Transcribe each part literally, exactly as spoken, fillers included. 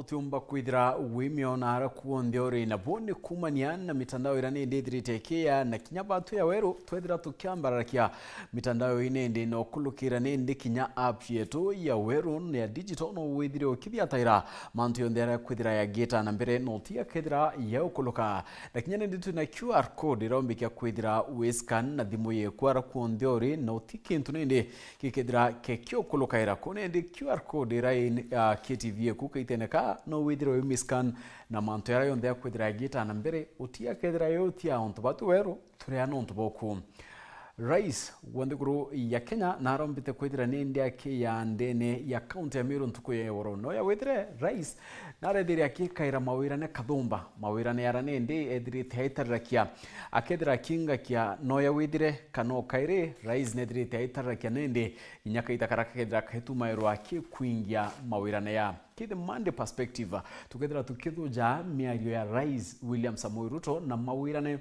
Tiumba kwithira wimiona ara kuonthe uri, na bo ni kumania na mitandao ira nindi ithirite ikiya, na kinya batu ya weru twethira tukiambararakia mitandao ii nindi no kulukira nindi kinya app yetu ya weru ya digital no withire ukithiataira mantu yonthe aria kwithira yagita na mbere no ti akethira yaukuluka. Na kinya nindi twina Q R code ira umbikia kwithira wi scan na thimu yeku ara kuonthe uri, no ti kintu nindi gikethira kekiukulukaira. Kuu nindi Q R code ira i, ah, K T V eku kaitene ka no withirwe wi scan na mantu yara yonthe yakwithira yagita na mbere uti akethira yutia untu batu weru turia nontu boku. Rais wa nthiguru ya Kenya narombite kwithira nindi akiya ndene ya kaunti ya Meru ntuku ya oro. No ya withire rais narethiria akikaira mawirane kathumba, mawirane yara nindi ethirite aitarirakia, akethira akingakia no ya withire kana ukairi, rais nethirite aitarirakia nindi inya kaita kara kakethira kaitumairwa akikwingia mawirane ya. Ki the Monday perspective, tukethira tukithuja miario ya rais William Samoei Ruto na mawirane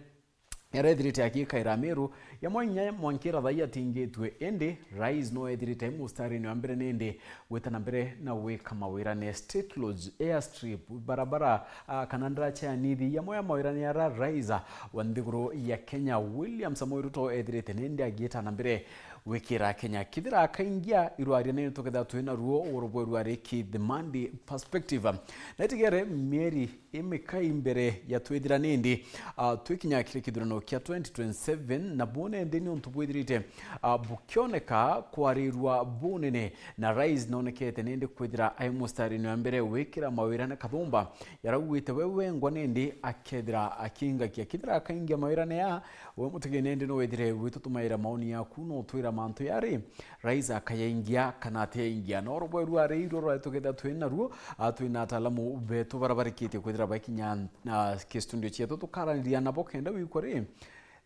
yarethirite akikaira Meru, yamwe inya mwankira thai atingitwe, indi rais no ethirite ai mustarine wa mbere nindi gwita na mbere na gwika mawirane, State Lodge, airstrip, barabara, ah, kana ndaracha ya Nithi, yamwe ya mawirane yara rais wa nthiguru ya Kenya William Samoei Ruto ethirite nindi agiita na mbere gwikira Kenya. Kithira akaingia irwaria nini tukethira twina ruo oro bweru ari ki the Monday perspective. Na itigere mieri imikai mbere ya twithira nindi, ah, twikinya kiri kithurano kia twenty twenty-seven, na bune ndi ni untu bwithirite, ah, bukioneka kwarirwa bunene, na rais nonekete nindi kwithira ai mustarine wa mbere gwikira mawirane kathumba yarauite we wengwa nindi akethira akingakia. Kithira akaingia mawirane ya, we mutigi nindi no withire gwitutumaira maoni yaku no utwira mantu yari rais akayaingia kana atiyaingia. No rubwe rwa ri iruo rwa tukethira twina ruo, ah, twina ataalamu betu bara barikitie kwithira baikinya, ah, ki studio cietu tukaraniria nabo kenda wikwa ri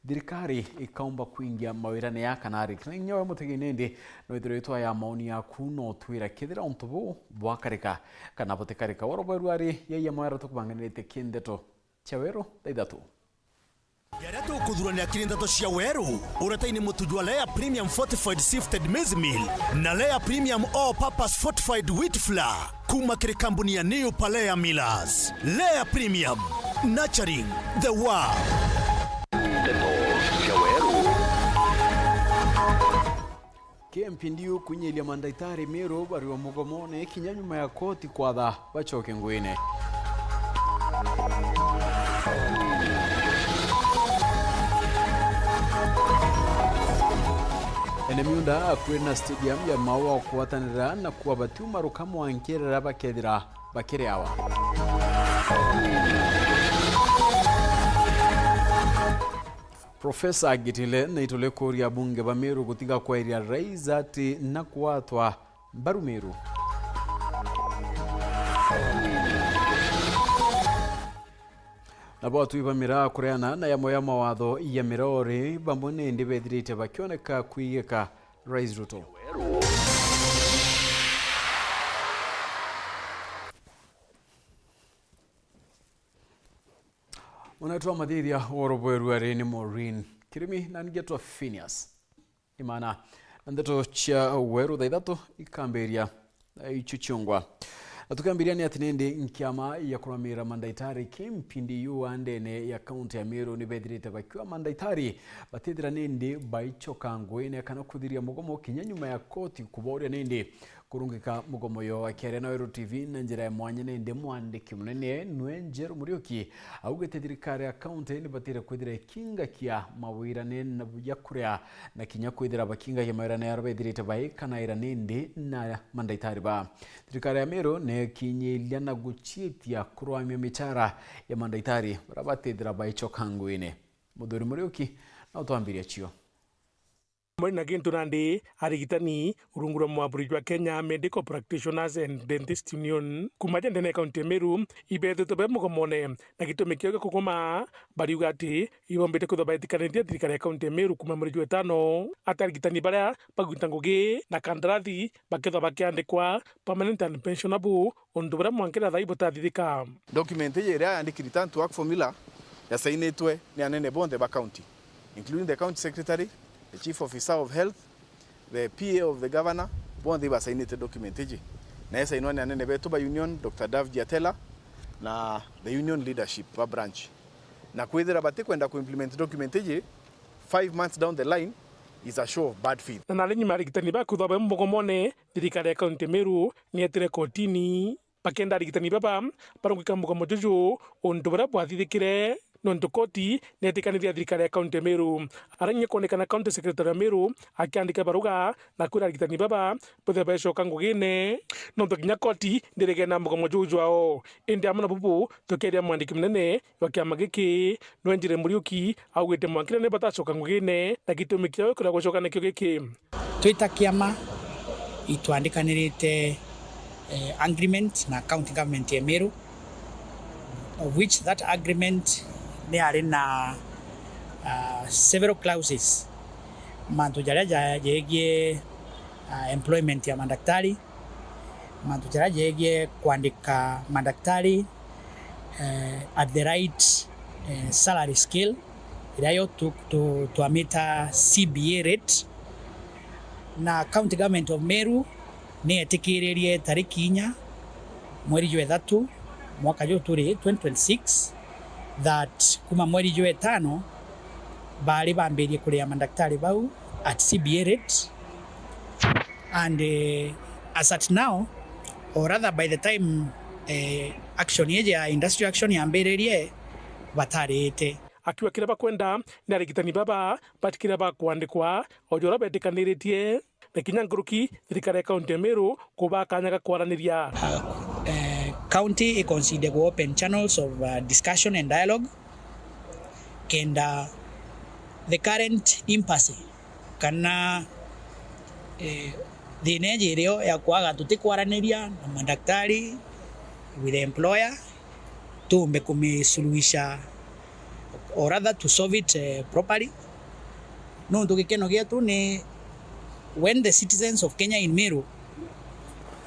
thirikari ikaumba kwingia mawirane ya kana ari. Kana inya we mutigi nindi no ithire itwa ya maoni yaku no utwira kethira untu bu bwakarika kana butikarika. Woro bweru ari yaiya mwera tukubanganirite ki ndeto cia weru thaa ithatu. Yaria tukuthuranira kiri ndeto cia weru, uretaini mutu jwa Lea Premium Fortified Sifted Maize Meal na Lea Premium All Purpose Fortified Wheat Flour kuma kiri kambuni ya New Palea Millers. Lea Premium, nurturing the world. Ndeto cia weru. K M P D U kunyilia mandagitari Meru bari o mugomone kinya nyuma ya koti kwatha bacoke nguine. Ene miunda akwiri na stadium ya Maua kugwatanira na kuwa batiuma ruka mwankirira bakethira bakiri awa. Profesa Gitile naitulikuria abunge ba Meru gutiga kweria rais ati na kwatwa mbaru Meru. Nabo atui ba miraa kureana na yamwe ya mawatho ya miraori bamwe nindi bethirite bakioneka kwigika rais Ruto. Ona twa mathithia woro bweru ari ni Maureen Kirimi na ngetwa Phineas Imana. Na ndeto cia weru thaa ithatu ikambiria, eh, ichu ciungwa. Na tukambiria ni ati nindi nkiama ya kuramira mandaitari K M P D U wa ndene ya kaunti ya Meru ni bethirite bakiwa mandaitari batithira nindi baichoka nguine kana kuthiria mugomo kinya nyuma ya koti kuboria nindi kurungika mugomo yo. Akiaria na Weru T V na njira ya mwanya nindi mwandiki munene nwe Njeru Muriuki augite thirikari ya kaunti ni batire kwithira ikingakia mawirane na ya kuria na kinya kwithira bakingagia mawirane yara bethirite baikanaira nindi na mandaitari ba. Thirikari ya Meru ni ikinyiria na guchitia kurwamia michara ya mandaitari bara batithira baichoka nguine. Muthuri Muriuki na utwambiria cio. Mori na gintu nandi arigitani urungu rwa mwaburi jwa Kenya Medical Practitioners and Dentist Union kuma ja ndene ya kaunti ya Meru ibethitwe be mugomone, na gitumi kiao gia kugoma bariuga ati ibombite kwithwa baetikanitie thirikari ya kaunti ya Meru kuma mweri jwa itano ati arigitani baria bagwita ngugi na kandarathi bakethwa bakiandikwa permanent and pensionable, untu buria mwankira thai butathithika. Document iji iria yandiki return to work formula yasainitwe ni anene bonthe ba county, including the county secretary, the chief officer of health, the P A of the governor, bonthe ibasainite document iji. Na esainwa ni anene betu ba union, Doctor Dove Giatella, na the union leadership ba branch. Na kwithira batikwenda ku implement document iji, five months down the line is a show of bad faith. Na nari nyuma arigitani ba kwithwa be mugomone, thirikari ya kaunti ya Meru ni yetire kotini bakenda arigitani baba barungika mugomo juju, untu buria bwathithikire nontu koti ni yetikanirie thirikari ya kaunti ya Meru. Aranyia kwonekana county secretary ya Meru akiandika baruga na kwira arigitani baba bwithwe becoka ngugine, nontu kinya koti ndirigena mugomo juu jwao. Indi amwe na bubu, tukeria mwandiki munene wa kiama giki, Nwenjire Muriuki, augite mwanka riria ni batacoka ngugine, na gitumi kiao kiria gucoka nikio giki. Twita kiama, itwandikanirite, eh, agreement na county government ya Meru, of which that agreement ni yari na, ah, several clauses, mantu jaria ja-, jegie, ah, employment ya mandaktari, mantu jaria jegie kwandika mandaktari, eh, at the right, eh, salary scale, iria yo tu-, tu-, twamita C B A rate. Na County Government of Meru ni yetikiririe tariki inya mweri jwa ithatu mwaka juu turi twenty twenty-six, that kuma mweri jwa itano bari bambirie kuria mandaktari bau at C B A rate. And, eh, as at now, or rather by the time, eh, action iji ya industrial action yambiririe, batarite. Akiuga kiria bakwenda ni arigitani baba batikire bakwandikwa o ja uria betikaniritie, na kinya nkuruki thirikari ya kaunti ya Meru kubaa kanya ga kwaraniria. Uh, eh, county i consider ku open channels of, uh, discussion and dialogue, kenda the current impasse kana, eh, thina iji irio ya kwaga tutikwaraniria na mandaktari with the employer, tuumbe kumisuluhisha, or rather to solve it, eh, properly. Nontu gikeno gietu ni when the citizens of Kenya in Meru,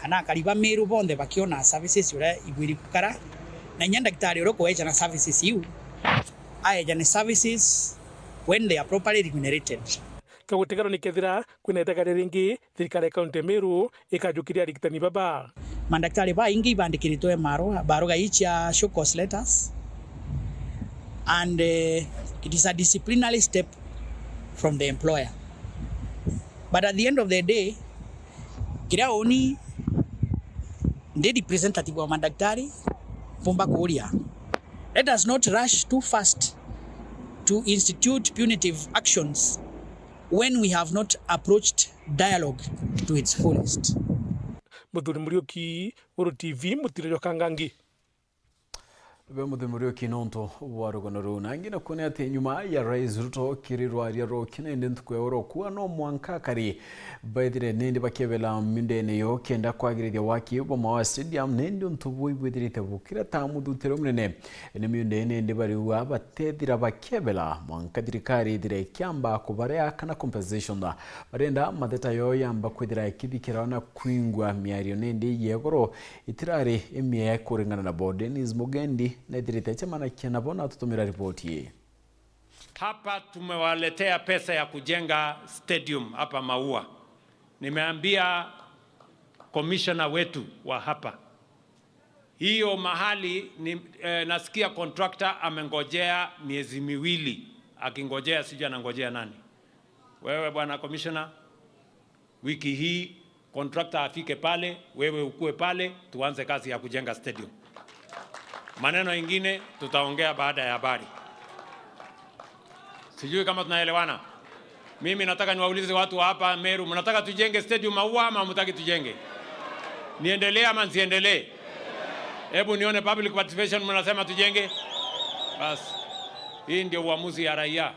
kana akari ba Meru bonthe bakiona services uria ibwiri gukara, na inya ndagitari uria ukueja na services iu, aeja ni services when they are properly remunerated. Kia gutegerwa ni kethira kwina itagaria ringi, thirikari ya kaunti ya Meru ikajukiria arigitani baba. Mandaktari baingi ibandikiritwe marua, barua ii cia show cause letters, and, eh, it is a disciplinary step from the employer. But at the end of the day, kiria uni ndi representative wa mandaktari, mpumba kuuria, let us not rush too fast to institute punitive actions when we have not approached dialogue to its fullest. Muthuri Muriuki, Uru T V, mutiro jwa Kangangi. Be Muthuri Muriuki nontu bwa rugano ruu. Na ingi nakuo ni ati nyuma ya Rais Ruto kiri rwaria rwa ukina indi ntuku ya oro kuwa no mwanka akari baithire nindi bakiebela miundene yo kenda kwagirithia waki bwa Maua Stadium, nindi untu buu ibwithirite bukira ta muthutire munene ni miundene indi bariua batethira bakiebela mwanka thirikari ithire ikiamba kubarea kana compensation. Barenda matheta yoo yamba kwithira ikithikirwa na kwingwa miario nindi ya iguru itirari imiea kuringana nabo. Dennis Mugendi nethirite acemanakia nabo na atutumira ripoti ii. Hapa tumewaletea pesa ya kujenga stadium hapa Maua. Nimeambia commissioner wetu wa hapa, hiyo mahali ni, eh, nasikia contractor amengojea miezi miwili, akingojea, sijui anangojea nani. Wewe bwana commissioner, wiki hii contractor afike pale, wewe ukue pale, tuanze kazi ya kujenga stadium. Maneno ingine tutaongea baada ya habari. Sijui kama tunaelewana. Mimi nataka niwaulize watu wa hapa Meru, mnataka tujenge stadium Maua ama hamtaki tujenge? Niendelee ama nsiendelee? Hebu nione public participation, mnasema tujenge? Basi. Hii ndio uamuzi ya raia.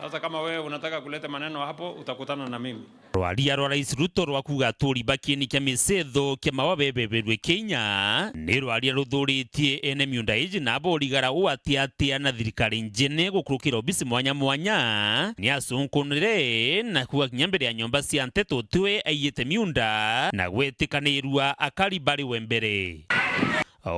Sasa kama wewe unataka kuleta maneno hapo, utakutana na mimi. Rwaria rwa Rais Ruto rwa kuuga aturi ba kieni kia micetho kia Maua bebeberwe Kenya ni rwaria ruthuritie ene miunda iji na borigara uu atiatia na thirikari njene gukurukira obisi mwanya mwanya ni acunkunire na kuuga kinya mbere ya nyomba cia nteto tiwe aiyite miunda na gwetikanirua akari bari we mbere.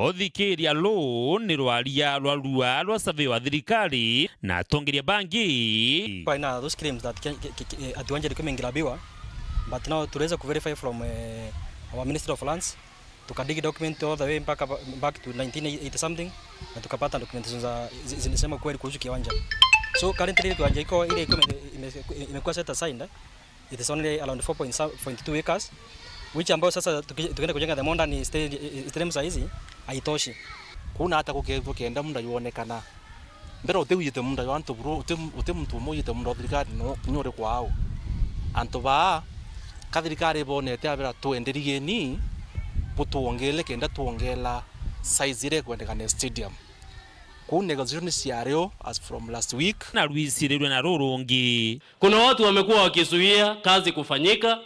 Uthikiria ruu ni rwaria rwa rua rwa survey wa thirikari na atongeria bangi. Kwa ina those claims that ke-, ke-, ke-, ke-, ati wanja ilikuwa imeingilabiwa, but now tuliweza kuverify from, eh, our Ministry of Lands, Tukadigi document all the way mpaka ba-, back to nineteen eighty something, na tukapata documentation za zi-, zinasema kweli kuhusu kiwanja. So currently kiwanja iko ile iko ime-, ime-, imekuwa set aside, eh. It is only around four point some, point two acres, which ambayo sasa tuki-, tukienda kujenga the modern stadium, stadium saa hizi, haitoshi. Kuna hata kukethwa kenda munda yuonekana. Mbere utiwijite munda jwa antu buru, uti, uti muntu umwe wijite munda wa thirikari no, kinya uri kwao. Antu baa, ka thirikari ibonete abera, "Twenderigeni, butwongele kenda twongela size iria ikwendekana ya stadium." Kuu negotiation ciario as from last week. Na rwicirirwe na rurungi. Kuna watu wamekuwa wakizuia kazi kufanyika,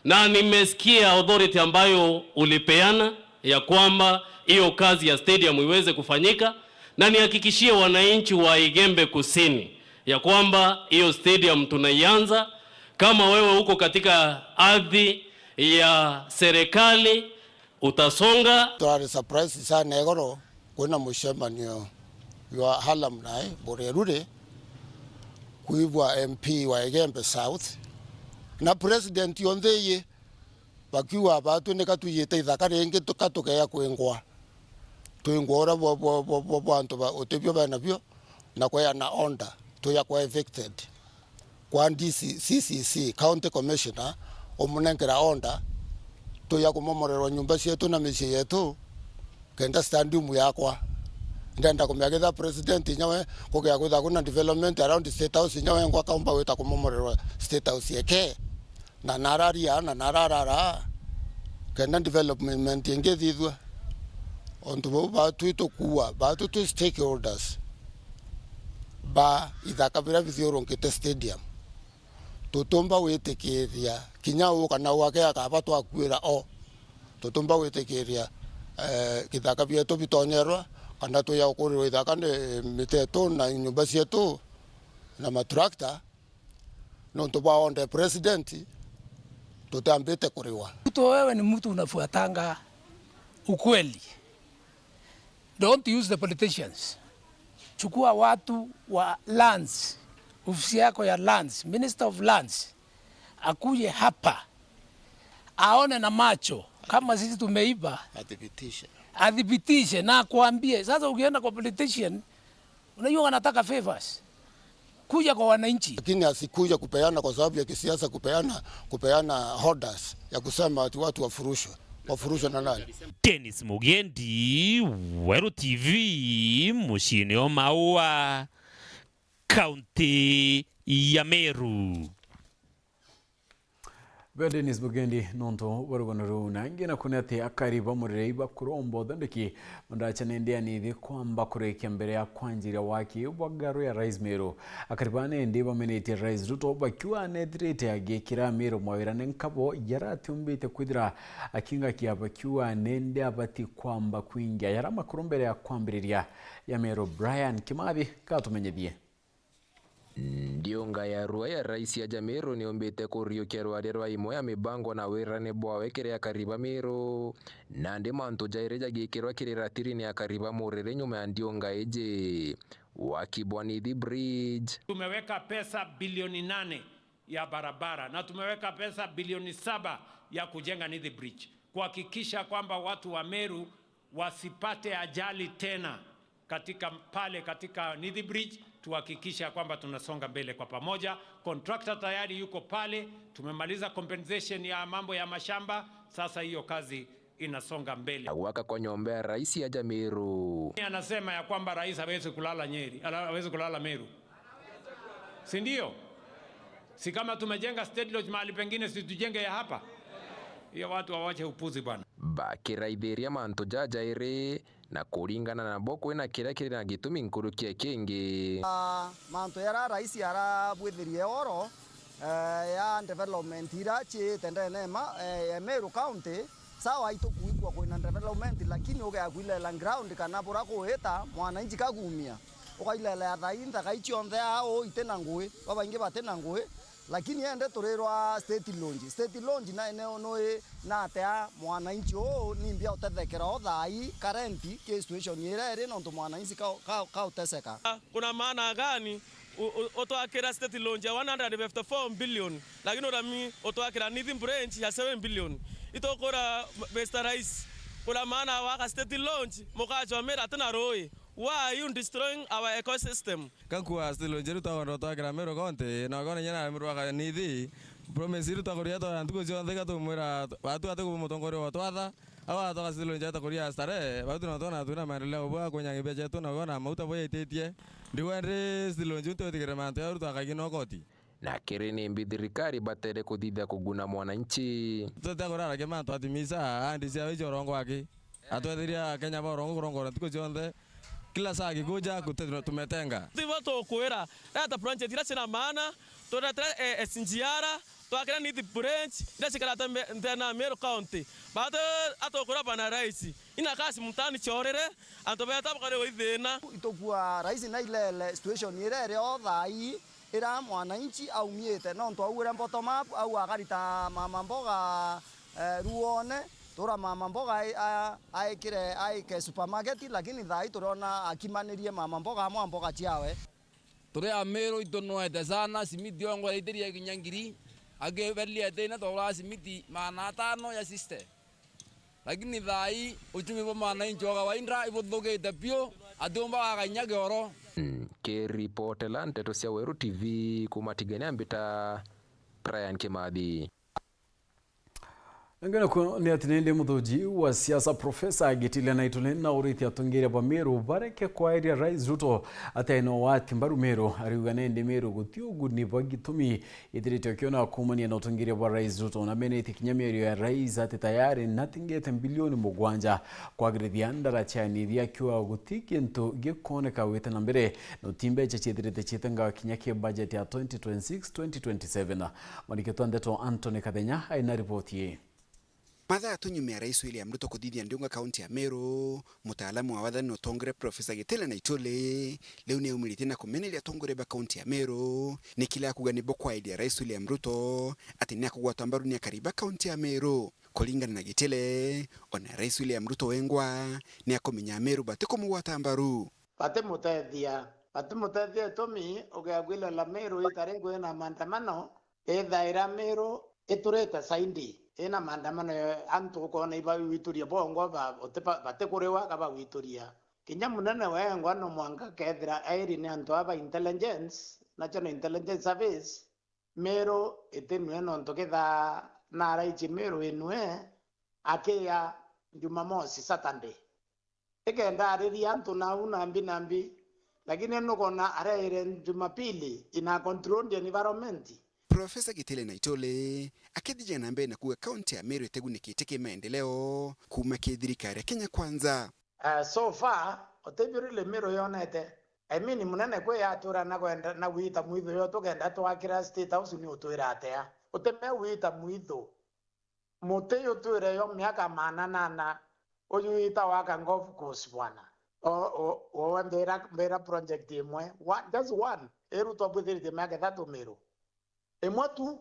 na nimesikia authority ambayo ulipeana ya kwamba hiyo kazi ya stadium iweze kufanyika, na nihakikishie wananchi wa Igembe Kusini ya kwamba hiyo stadium tunaianza. Kama wewe uko katika ardhi ya serikali, utasonga. Turari surprise sana igoro kwina mucemanio jwa alumni Burerure, kwigua M P wa Igembe South na president yonthe iyi bakiuga, "Batwi nika twijite ithaka ringi tuka tukeya kwingwa, twingwa uria bwa, bwa, bwa, bwa, bwa antu ba utibio bena bio, na kweana order tuya kwa evicted." Kwa D C, C C C, County Commissioner, umunenkera order, tuya kumomorerwa nyumba cietu na micii yetu, kenda stadium yakwa. Ndenda kumenya kethira president inya we, kugea kwithirwa kwina development around State House, inya we ngwa kaumba gwita kumomorerwa State House yeke, na nararia, na nararara, kenda development ingi ithithue. Untu buu batwi tukuua, batwi twi stakeholders ba ithaka biria bithiurunkite stadium. Tutiumba gwitikiria kinya uu kana uu ake akaba twakuira o. Tutiumba gwitikiria, eh, ithaka bietu bitonyerwa, kana tuya gukurirwa ithaka ni mitetu na nyumba cietu na matrakta, nontu bwa order president, tutiambite kuriwa. Ruto, wewe ni mtu unafuatanga ukweli. Don't use the politicians. Chukua watu wa lands, ofisi yako ya lands, Minister of Lands, akuje hapa, aone na macho kama sisi tumeiba, athibitishe, athibitishe na akuambie. Sasa ukienda kwa politician, unajua wanataka favors. Kuja kwa wananchi. Lakini asikuja kupeana kwa sababu ya kisiasa, kupeana, kupeana orders ya kusema ati watu wafurushwe. Wafurushwe na nani? Dennis Mugendi, Weru T V, muciini o Maua, kaunti ya Meru. Bea Dennis Mugendi nontu bwa rugano ruu. Na ingi na kune ati akari ba Murere ibakuromba uthondeki mandacha nende anithi kwamba kurikia mbere ya kwanjiria waki bwa ngaru ya Rais Meru. Akari ba nende bamenetie Rais Ruto bakiuga nethirite agikira Meru mawira ni nkabo yaratiumbite kwithira akingakia, bakiuga nende abati kwamba kwingia yara makuru mbere ya kwambiriria ya Meru. Brian Kimathi gatumenyithie. Ndiunga ya rua ya Rais aja Meru niumbite kuriukia rwaria rwa imwe ya mibango na wirane bwawe kiri akari ba Meru. Nandi mantu jairi jagikirwa kiri ratiri ni akari ba Murere nyuma ya ndiunga iji. Waki bwa Nithi Bridge. Tumeweka pesa bilioni nane ya barabara na tumeweka pesa bilioni saba ya kujenga Nithi Bridge, kuhakikisha kwamba watu wa Meru wasipate ajali tena katika pale, katika Nithi Bridge, tuhakikisha kwamba tunasonga mbele kwa pamoja. Contractor tayari yuko pale, tumemaliza compensation ya mambo ya mashamba, sasa hiyo kazi inasonga mbele. Gwaka kwa nyomba ya Rais aja Meru. Anasema ya kwamba rais hawezi kulala Nyeri, ala-, hawezi kulala Meru. Si ndio? Si kama tumejenga State Lodge mahali pengine, si tujenge ya hapa? Hiyo watu wawache upuzi bwana. Bakiraithiria mantu jajairi na kuringana nabo kwina kiria kiri na gitumi nkuruki ya kingi. Ah, mantu jaria rais arabwithirie oro, eh, ya development iria ciite ndene ma, eh, ya Meru County, sawa, itukwigua kwina development, lakini ugea kwilela ground kana bura kuita mwananchi kagumia, ukailelea thai nthaka icionthe aa uu iti na ngui, babaingi bati na ngui, lakini ende turirwa State Lodge. State Lodge na eneo nui natea mwananchi uu nimbia utethekera o thai current ki situation iria iri nontu mwananchi ka, ka, kauteseka. Kuna maana gani u-, u-, utwakira State Lodge ya one hundred fifty-four billion, lakini urami utwakira Nithi Bridge ya seven billion? Itukura, Mister Rais, Kura maana waka state launch, mukajwa mira atina rui. Why are you destroying our ecosystem? Kakua state launch riu twakwenda twakira Meru County, na ukona nyina Meru waka nithi. Promise riu twakuria twa ntuku cionthe, gatumwira batu ati ku mutongoria wa twatha. Awa twaka state launch ata kuria starehe, batu na twona twina maendeleo bwa kunyang'ibia chetu na ukona mauta bwititie. Ndigwa ndi state launch untu witigire mantu ya riu twakagi no koti. Na kiri nimbi thirikari batere kuthithia kuguna mwananchi? Tuteguraragia mantu atimisa, andi cia wici urongo aki. Atwethiria Akenya ba urongo kurongora ntuku cionthe. Kila saa gikuja, kute-, tumetenga. Tibo tukwira, reta project iria cina maana, turetere, eh, S G R, twakire Nithi Bridge, iria cikarate mbe-, nthena Meru County. Batu atukwira bana rais, ina kasi mutani chorere, antu beta bakari withina. Itukua rais na ilele situation iria iri o thaa ii, ira mwananchi aumiite, nontu augire bottom up, au akarita mama mboga, eh, ruone, tura mama mboga ai-, a-, aikire, aike supermarket, lakini thaa ii turiona akimanirie mama mboga amwe a mboga ciawe. Turi Amiru itunwete sana, simiti yongwa yaitiria kinya ngiri, akiberia tina twagura simiti magana atano ya sixty. Lakini thaa ii, uchumi bwa mwananchi wa kawaida ibuthukite biu, atiumba gaka inya kioro. Nkiripotela nteto cia Weru T V kuuma Tigania, mbita Brian Kimathi. Ngene ko ni ati nindi muthuji wa siasa Professor Gitile Naitule nauritie atongeria ba Meru bareke kwairia Rais Ruto ati aina ugwati mbaru Meru, ariuga nindi Meru guti uguni bwa gitumi Ithirite ukiona kuumania na utongeria bwa Rais Ruto, na menetie kinya miario ya Rais ati tayari natingete mbilioni mugwanja kwagirithia ndaraca ya Nithi, akiuga guti kintu gikoneka gwita na mbere, na uti mbecha ciithirite ciitengawa kinya ki budget ya twenty twenty-six twenty twenty-seven. Mwaniki twa ndeto Anthony Kathenya aina ripoti ii. Mathaa tu nyuma ya Rais William Ruto kuthithia ndiunga kaunti ya Meru, mutaalamu wa wathani na utongeria Professor Gitile Naitule riu ni aumiritie na kumeneria atongoria ba kaunti ya Meru ni kila akuga ni bukwairia Rais William Ruto ati ni akugwatwa mbaru ni akari ba kaunti ya Meru. Kuringana na Gitile, ona Rais William Ruto wengwa ni akumenya Ameru batikumugwata mbaru. Batimutethia, batimutethia itumi ugeagwilala Meru itari kwina maandamano, ithaira Meru iturite saindi ina maandamano ya antu ukona ibawituria bongwa ba-, uti-, ba-, batikuriwa kabawituria. Kinya munene wengwa no mwanka kethira airi ni antu aba intelligence, National Intelligence Service, Meru itinue nontu kithaa naraiji Meru inue akiya Jumamosi, Saturday. Ikenda ariria antu nau nambi nambi, lakini nukona areire Jumapili ina controlled environment. Professor Gitile Naitule akithithia na mbere na kuuga kaunti ya Meru itigunikite ki maendeleo kuuma ki thirikari ya Kenya Kwanza. Uh, so far, utibio rile Meru yonete. I mean, munene kwi atura na kwenda na gwita mwitho yo tukenda twakira State House ni utwira atia? Utime gwita mwitho. Muti uyu twire yo miaka maana nana, uyu wita waka golf course bwana. O, o, o, mbira, mbira project imwe. One, just one. Irutwa bwithiritie miaka ithatu Meru. Imwe tu,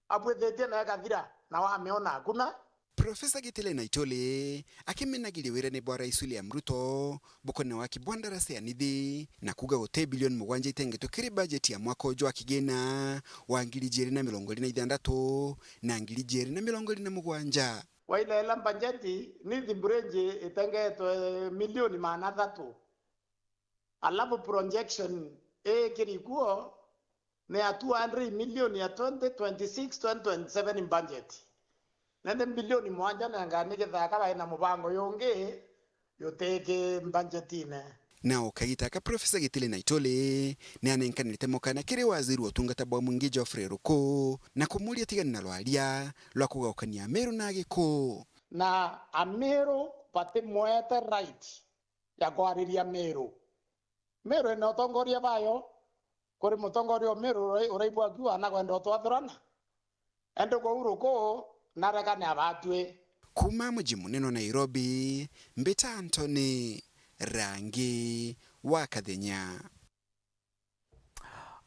abwithitie na ikathira, na wamiona akuna. Professor Gitile Naitule akimenagiria wirane bwa Rais William Ruto bukone waki bwa ndaraca ya Nithi, na kuuga guti bilioni mugwanja itengetwe kiri bajeti ya mwaka uju wa kigina wa ngiri ijiri na mirongo iri na ithantatu na ngiri ijiri na mirongo iri na mugwanja. Wailaila bajeti, Nithi Bridge itengetwe milioni maana athatu. Alafu projection ikiri kuo ni ya two hundred million ya twenty twenty-six twenty twenty-seven budget. Nende bilioni mwanja nenga ni githaka bai na mubango yungi yutiki budgetine. Na o kagita aka Professor Gitile Naitule ni anenkanirite mukana kiri waziri wa utungata bwa mwingi Geoffrey Ruku na kumuria tigane na rwaria rwa kugaukania Ameru na Agikuu. Na Ameru batimwete right ya kwariria Meru. Meru ina utongoria bayo, kuri mutongoria o Meru urai-, uraigua akiuga anakwenda utwathurana. Ende kwou Ruku narekane abatwi. Kuuma muji munene wa Nairobi, mbita Anthony Rangi wa Kathenya.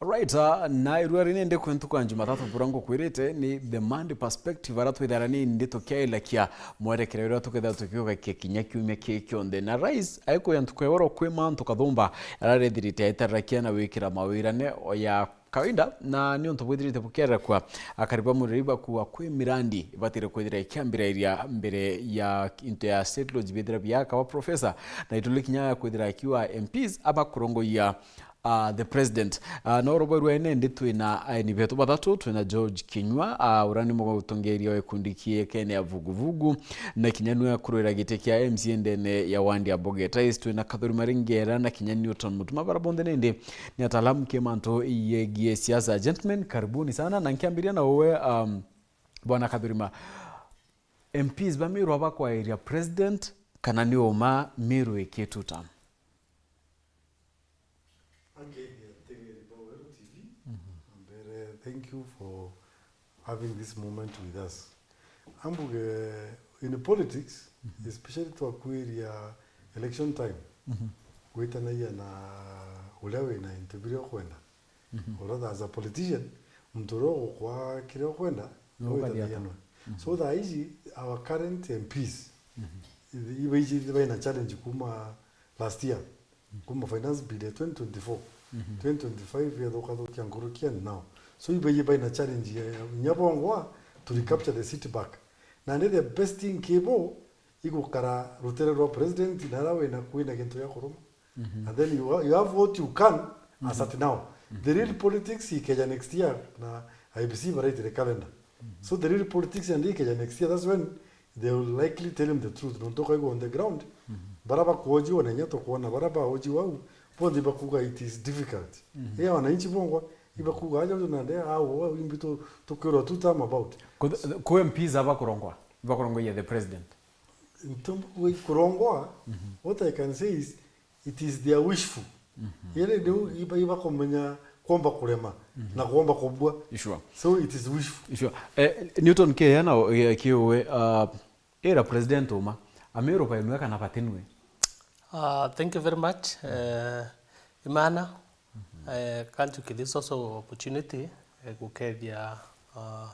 Right, ah, na irua ri ni ndi kwentu kwa Jumatatu bura ngukwirite ni the Monday perspective, ara twithara ni ndi tukiailakia mwerekero uria tukethira tukiugakia kinya kiumia ki kionthe. Na rais aikuya ntuku ya woro kwi mantu kathumba ararethirite aitararakia na wikira mawirane ya kawaida, na ni untu bwithirite bukiarekwa akari ba muriri bakua kwi mirandi ibatire kwithira ikiambirairia mbere ya into ya State Lodge bithira biaka ba professor, na ituli kinya ya kwithira akiwa M Ps abakurongoia uh, the president. Uh, na orobo rwa ene ndi twina aeni betu bathatu, twina George Kinyua, uh, uria ni mutongeria wa gikundi kiekene ya Vuguvugu, na kinya niwe akurwira giti kia M C A ndene ya wandi ya Bogetais, twina Kathuri Maringera na kinya Newton Mutuma, bara bonthe nindi ni ataalamu ki mantu yegie siasa. Gentlemen, karibuni sana, na nkiambiria na uwe, um, Bwana Kathurima, M Ps ba Meru abakwairia president kana ni uma Meru iki two term? Angeithia ategeri ba Weru T V, na mbere, thank you for having this moment with us. Ambuge, in politics, especially twakwiria election time, gwitanagia na uria wina into biria ukwenda. Or rather, as a politician, muntu uria ugukwa kiria ukwenda, no ukathia gwitanagia nwe. So thaa ici, our current M Ps, ibaiji baina challenge kuma last year, kuma finance bill ya twenty twenty-four, twenty twenty-five yathukathukia nkuruki and now. So ibaiji baina challenge ya, ya inya bongwa to recapture the seat back. Na ni the best thing kibo igukara rutere rwa president na ara wina kwina gintu gia kuruma. And then you, ha- you have what you can as at now. The real politics ikeja next year na I B C baraitire calendar. So the real politics and ikeja next year, that's when they will likely tell him the truth. Nontu ukaigua on the ground, bara bakuojiwa na inya tukwona bara baojiwa au, bonthe bakuga it is difficult. Ria wananchi bongwa, ibakuga aja uju nande au, au imbi tu-, tukiurwa two term about. Ku-, ku M Ps abakurongwa, ibakurongwa ya the president. Ntumbu kurongwa, what I can say is, it is their wishful. Yele ndio iba, iba kumenya kuomba kurema na kuomba kubua. Sure. So it is wishful. Sure. Eh, Newton Keyana, eh, kiuwe, uh, era president uma, Ameru bainwe kana batinwe? Uh, thank you very much. Eh, Imana, eh, kanjukiria this also opportunity, eh, gukethia, uh,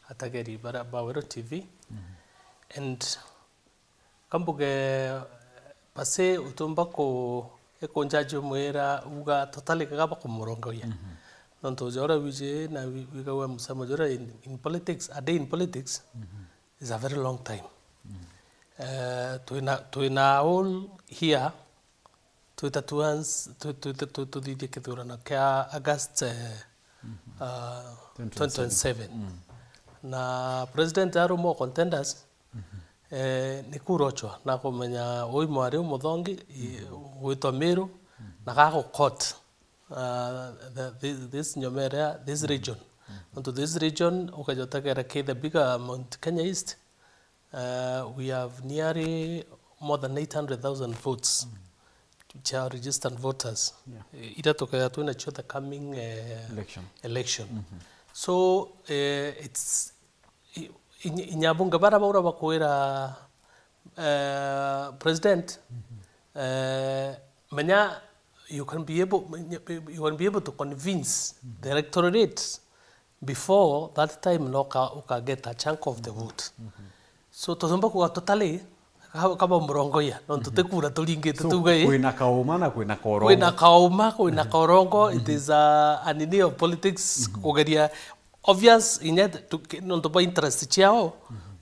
atageri bara ba Weru T V. And kambuge, basi utumba ku-, ikunjaji umwira uga totally kaga bakumurongoria. Nontu ja uria wiji na wi-, wigagua musemo juria in, in politics, a day in politics is a very long time. Eh, twina, twina whole year twita tuans-, twi-, twi-, twi-, twi-, tuthithie kithurano kia August, eh, ah, twenty twenty-seven. Na president arumwa contenders, eh, ni kurochwa na kumenya ui mwari umuthongi, i-, gwitwa Meru, na gagu court, ah, the, this, this nyomere ya this region. Nontu this region, ukaja utegera ki the bigger Mount Kenya East, Uh, we have nearly more than eight hundred thousand votes, which are registered voters. Yeah. Eh, ira tukaya twina cio the coming, eh, election. Election. So, eh, it's, i-, inya-, inya bunge bara baura bakwira, eh, president, eh, menya you can be able, you can be able to convince the electorate before that time no uka, uka get a chunk of the vote. So tutumba kuga totally ka-, kaba murongoia, nontu ti kura turingite. So, tuge ii, kwina kauma na kwina korongo. Kwina kauma, kwina korongo, it is a, an idea of politics, kugeria, obvious, inya tu-, ki-, nontu bwa interest ciao,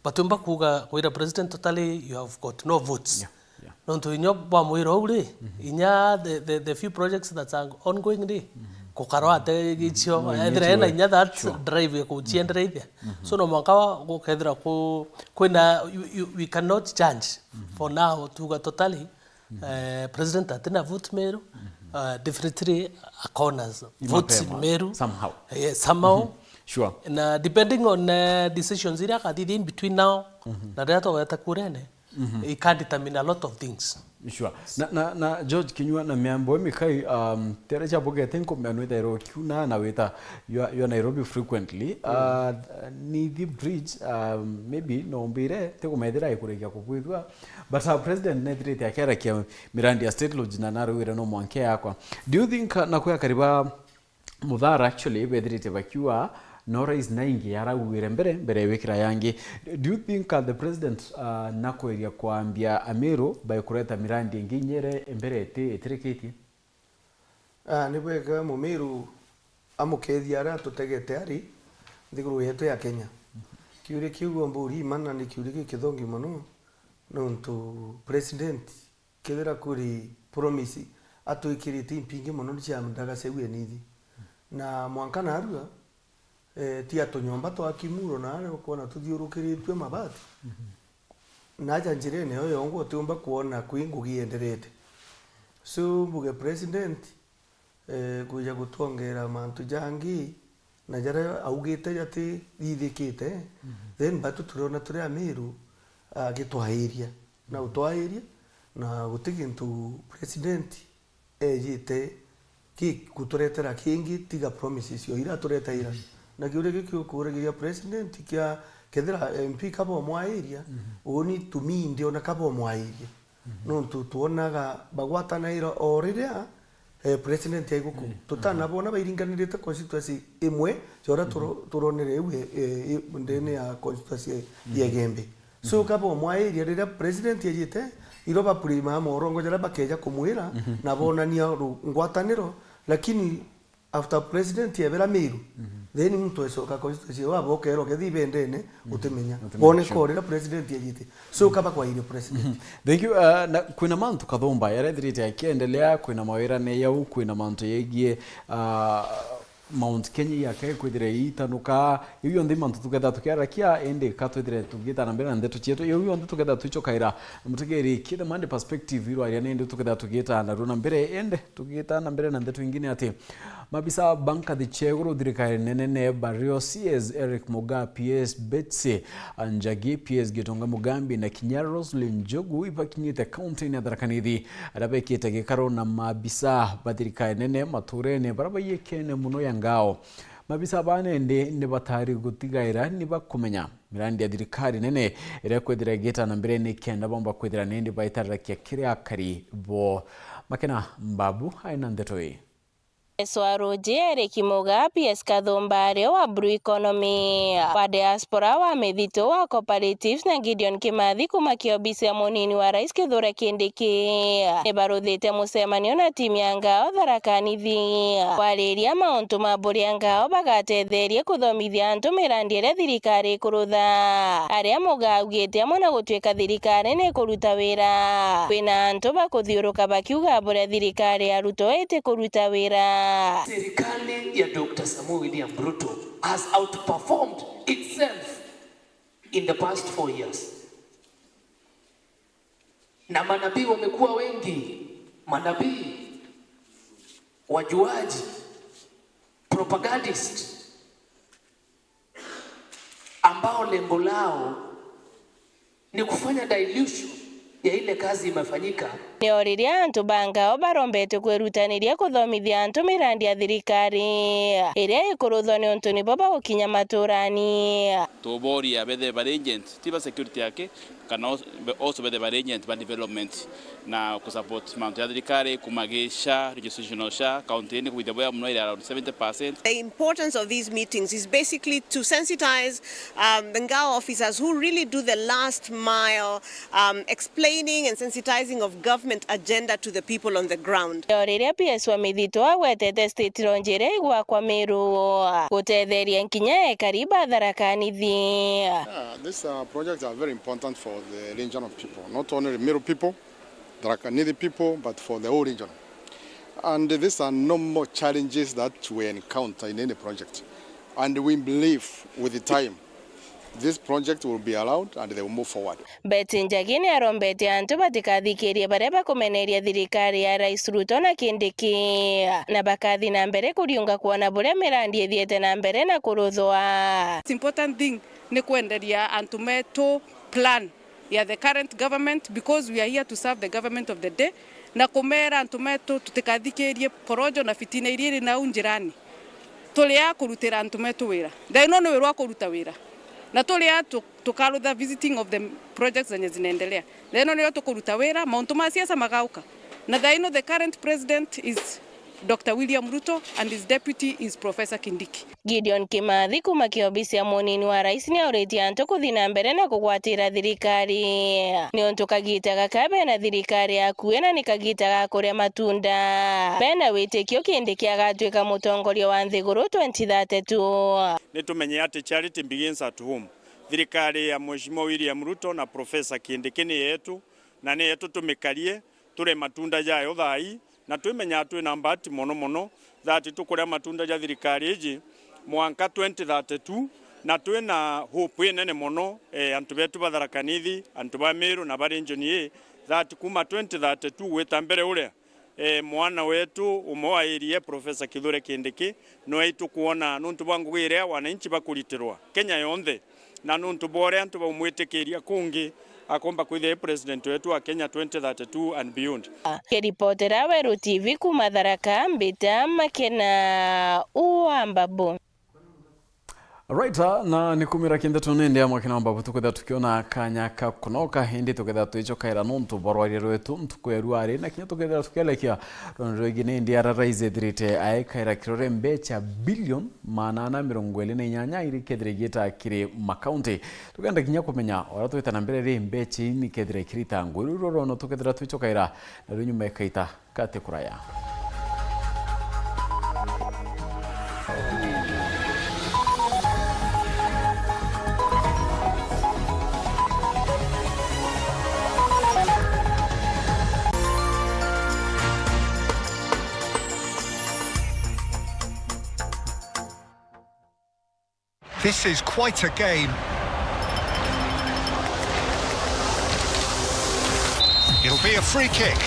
batumba kuga, kwira president totally, you have got no votes. Yeah, yeah. Nontu inya bwamwira uu ri, inya the, the, the few projects that are ongoing ri, gukarwa ate gicio, no, ethira ena inya that drive ya kuciendereithia. So no mwanka wa gukethira ku-, kwina, you, you, we cannot judge for now, tuga totally, eh, president atina vote Meru, uh, definitely akona votes in Meru. Somehow. Yeah, somehow. Sure. Na depending on, eh, decisions iria akathithia in between now, na riria tugweta kurene, it can determine a lot of things. Sure. Na, na, na George Kinyua na miambo mikai, um, tere cia bugete nkumea nwithairwo kiuna na wita your, your Nairobi frequently. Uh, ni the bridge, um, maybe no mbire, tikumethira ikurikia kubwithua. But our president nethirite akiarakia mirandi ya State Lodge na narugire no mwanke yakwa. Do you think, uh, na kwi akari ba Muthara actually bethirite bakiuga no rais naingi yarauire mbere, mbere ya gwikira yangi. Do you think, uh, the president, uh, nakweria kwambia Amiru by kureta mirandi ingi inyere mbere iti-, itirikitie? Ah, ni bwega Mumiru amukethia aria atutegete ari nthiguru yetu ya Kenya. Kiuria kiu umburi imana ni kiuria gikithongi mono, nontu president kethira kuri promise atwikirite impingi mono ni cia ndagacegue nithi. Na mwanka narua, eh, ti atunyomba twa kimuro na aria ukwona tuthiurukiritue mabati. Na aja njirene yo yongo utiumba kwona kwi ngugi yenderete. So mbuge president, eh, kwija gutwongera mantu jangi na jaria augite jatithithikite, then batu turiona turi Amiru agitwairia na utwairia, na guti gintu president ejite gikuturetera kingi tiga promises o ira atureteira. Na kiuria giki ukuragiria president kia kethira M P kaba omwairia, uni to me ndiona kaba omwairia. Nontu twonaga bagwatanaira o riria, eh, president ai guku. Tutanabona bairinganirite constituency imwe, cia uria turo-, turonere iu, eh, eh, ndene ya constituency ya Igembe. So kaba omwairia riria president ejite, iro bapurimaa morongo jaria bakeja kumwira, na bonania ru-, ngwataniro, lakini after president ebera Miru, then muntu ecoka constituency iu abokerwa kethi ibendene, utimenya. Utimenya, boneka sure. Riria president ejite. So kaba kwairie president. Thank you. Uh, na kwina mantu kathumba yarethirite akiendelea, kwina mawirane yau, kwina mantu yegie, uh, Mount Kenya iaka ikwithira iitanuka. Iu yonthe mantu tuketha tukiarakia, indi ka twithire tugiita na mbere na ndeto cietu. Iu yonthe tuketha twichokaira mutegeri Kithemande Perspective irwaria nindi tuketha tugiita na runa mbere, indi tugiita na mbere na ndeto ingine ati mabisa ba nkathi cia iguru thirikari nene ne bario C S Eric Mugaa, P S Betsy Njagi, P S Gitonga Mugambi na kinya Roselyn Njogu ibakinyite kaunti-ini ya Tharaka Nithi, aria bekite gikaro na mabisa ba thirikari nene maturene baria baiyikene mono ya Ngao. Mabisa ba nendi ni batari gutigaira ni bakumenya mirandi ya thirikari nene iria kwithira igita na mbere ni kenda bomba kwithira nindi baitarirakia kiri akari bo. Makena Mbabu aina ndeto ii. S R O J Eric Mugaa, P S Kathumba ario wa Blue Economy, wa Diaspora, wa Mithitu, wa Cooperatives na Gideon Kimathi kuma kiobisi ya munini wa rais Kithure Kindiki nibaruthite mucemanio na timu ya Ngao Tharaka Nithi kwariria mauntu ma buria Ngao bagatetherie kuthomithia antu mirandi iria thirikari ikurutha. Aria Mugaa augite amwe na gutuika thirikari ni ikuruta wira, kwina antu bakuthiuruka bakiuga buria thirikari ya Ruto iti kuruta wira. Serikali ya Doctor Samoei William Ruto has outperformed itself in the past four years. Na manabii wamekuwa wengi, manabii, wajuaji, propagandist, ambao lengo lao ni kufanya dilution ya ile kazi imefanyika. Nio riria antu ba Ngao barombetwe kwirutaniria kuthomithia antu mirandi ya thirikari iria ikuruthwa niuntu nibo bagukinya maturani. Tuboria bethe ba agent, ti ba security yake, kana also bethe ba agent ba development na kusupport mantu ya thirikari, kumagisha registration of SHA, county ini kuithia boya muno iri around seventy percent. The importance of these meetings is basically to sensitize, um, the Ngao officers who really do the last mile, um, explaining and sensitizing of government agenda to the people on the ground. O riria P S wa Mithito agwetete state lounge iria igwakwa Meru gutetheria nkinya ekari ba Tharaka Nithi. Yeah, these, uh, projects are very important for the region of people, not only Meru people, Tharaka Nithi people, but for the whole region. And these are normal challenges that we encounter in any project. And we believe with the time, this project will be allowed and they will move forward. Betty Njagi ni arombete antu batikathikirie baria bakumeneria thirikari ya Rais Ruto na Kindiki, na bakathi na mbere kuriunga kwona buria mirandi ithiete na mbere na kuruthwa. Important thing ni kwenderia antu metu plan ya the current government, because we are here to serve the government of the day, na kumera antu metu tutikathikirie porojo na fitina iria iri nau njirani. Turi a kurutira antu metu wira. Thaa ino ni wira wa kuruta wira. Na turi a tu-, tukarutha visiting of the projects zenye zinaendelea. Thaa ino niyo tukuruta wira, mauntu ma siasa magauka. Na thaa ino the current president is Doctor William Ruto and his deputy is Professor Kindiki. Gideon Kimathi kuuma kiobisi ya munini wa rais ni auritie antu kuthi na mbere na kugwatira thirikari, niuntu kagita gaka bena thirikari akui na ni kagita ga kuria matunda. Bena witikio Kindiki agatwika mutongoria wa nthiguru twenty thirty-two. Ni tumenye ati charity begins at home. Thirikari ya Mheshimiwa William Ruto na Professor Kindiki ni yetu, na ni yetu tumikarie, turie matunda jayo thaa ii, na twimenyaa twina mbati mono mono that tukuria matunda ja thirikari iji mwanka twenty thirty-two, na twina hope inene mono, eh, antu betu ba Tharaka Nithi, antu ba Meru na ba region ii, that kuma twenty thirty-two gwita mbere uria, eh, mwana wetu umwe wa area, Professor Kithure Kindiki, nwe itukwona nuntu bwa ngugi iria wananchi bakuritirwa Kenya yonthe, na nuntu bwa uria antu baumwitikiria kungi akomba kwithira i president wetu wa Kenya twenty thirty-two and beyond. Kiripotera Weru T V kuuma Tharaka, mbita Makena wa Mbabu. Right, ah, na ni kumira kinde tu nindi amwe kina Mbabu tukwithira tukiona kanya ka kunoka, indi tukethira twicokaira nontu bwa rwaria rwetu ntuku ya ruari, na kinya tukethira tukielekia rwendo rwingi nindi ara rais ethirite aikaira kirore mbecha bilioni maana ana mirongo iri na inyanya iri kethira igiita kiri makaunti. Tukenda kinya kumenya ora twita na mbere ri mbecha ii ni kethira ikirita ngugi. Riu rworono tukethira twicokaira, na riu nyuma ikaita kati kuraya. This is quite a game. It'll be a free kick.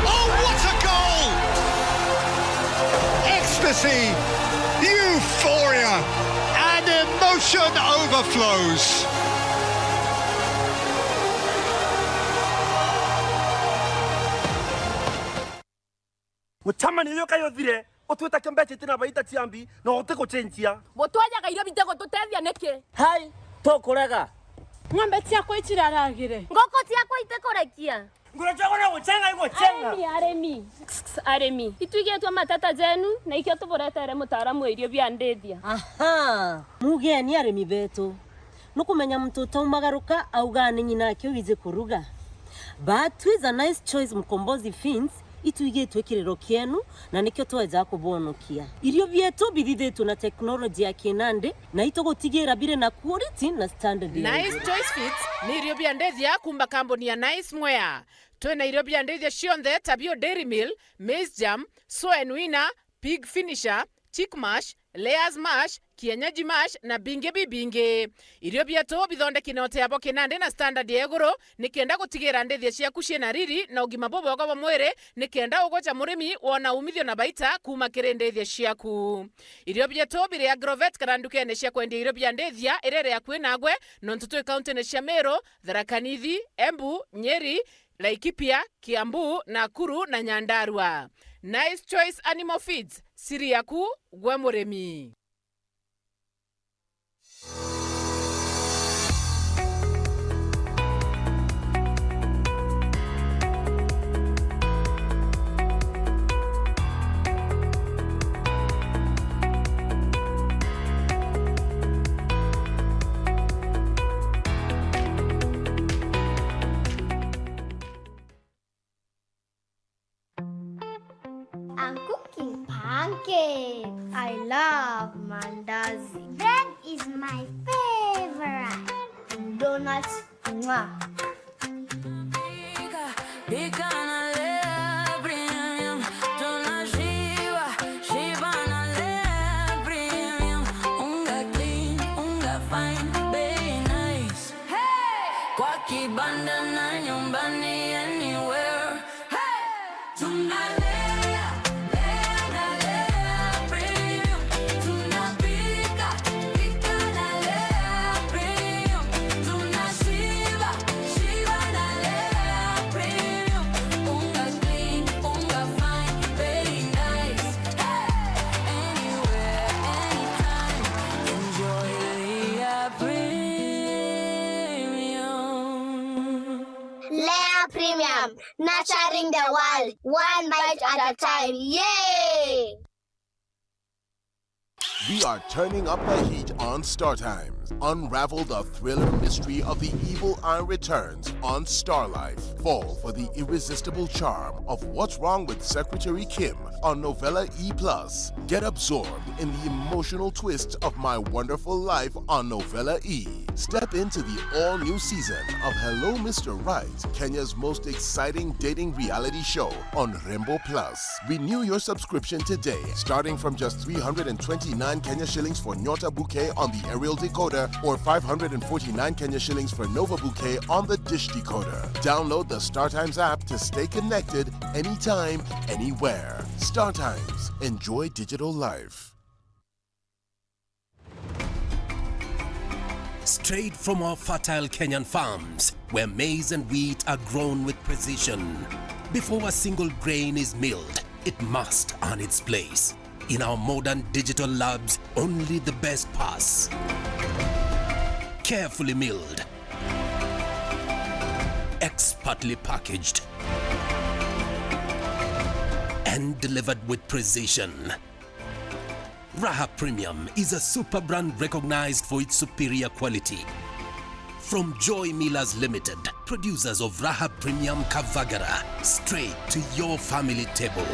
Oh, what a goal! Ecstasy, euphoria, and emotion overflows. Mucemanio uyu kai uthire, utwita kiumbe citi na baita cia mbi, na utigucenjia. Butwajaga irio bitigututethia niki? Hai, tukurega. Ng'ombe ciakwa iciraragire. Nguku ciakwa itikurekia. Nguru ciakwa no gucenga igucenga. Arimi, arimi. Arimi. Itwigitwe mateta jenu, na ikio tuburetere mutaaramu wa irio bia ndithia. Aha. Mugeni arimi betu. Nukumenya muntu utaumagaruka augaa ni nyina ake wiji kuruga. But twiza Nice Choice Mkombozi Feeds, itwigitwe kiriro kienu, na nikio tweja kubonokia. Irio bietu bithithitwe na teknoloji ya kinandi, na itugutigira biri na quality na standard ya iguru. Nice Choice Feeds ni irio bia ndithia kuuma kambuni ya Nice Mwea. Twina irio bia ndithia cionthe ta bio Dairy Meal, Maize Germ, Soen Winner, Pig Finisher, Chick Mash, Layers Mash, Kienyeji Mash na bingi bibingi. Irio bietu bithondeki na uteabo kinandi na standard ya iguru, nikenda gutigira ndithia ciaku ciina riri na ugima bubwega bwa mwiri, nikenda ugoca murimi wona umithio na baita kuuma kiri ndithia ciaku. Irio bietu biri Agrovet kana ndukene cia kwendia irio bia ndithia iria iri akui nagwe, nontu twi kauntine cia Meru, Tharaka Nithi, Embu, Nyeri, Laikipia, Kiambu, Nakuru na Nyandarua. Nice Choice Animal Feeds, siri yaku gwe murimi. I'm cooking pancakes. I love mandazi. Bread is my favorite. Donuts, mwah. Pika na Lea Premium, tunashiba, shiba na Lea Premium. Unga clean, unga fine, bei nice. Hey! Kwa kibanda na nyumbani, anywhere. Hey! Tunalea, lea na Lea Premium. Tunapika, pika na Lea Premium. Tunashiba, shiba na Lea Premium. Unga clean, unga fine, very nice. Hey! Anywhere, anytime. Enjoy Lea Premium. Lea Premium, nurturing the world, one bite at a time. Yay! We are turning up the heat on Star Times. Unravel the thriller mystery of the evil eye returns on Star Life. Fall for the irresistible charm of What's Wrong with Secretary Kim on Novella E plus. Get absorbed in the emotional twists of My Wonderful Life on Novella E. Step into the all-new season of Hello Mister Right, Kenya's most exciting dating reality show on Rembo Plus. Renew your subscription today, starting from just three hundred and twenty-nine Kenya shillings for Nyota Bouquet on the aerial decoder or five hundred and forty-nine Kenya shillings for Nova Bouquet on the dish decoder. Download the StarTimes app to stay connected anytime, anywhere. StarTimes. Enjoy digital life. Straight from our fertile Kenyan farms, where maize and wheat are grown with precision. Before a single grain is milled, it must earn its place. In our modern digital labs, only the best pass. Carefully milled, expertly packaged, and delivered with precision. Raha Premium is a super brand recognized for its superior quality. From Joy Millers Limited, producers of Raha Premium Kavagara, straight to your family table.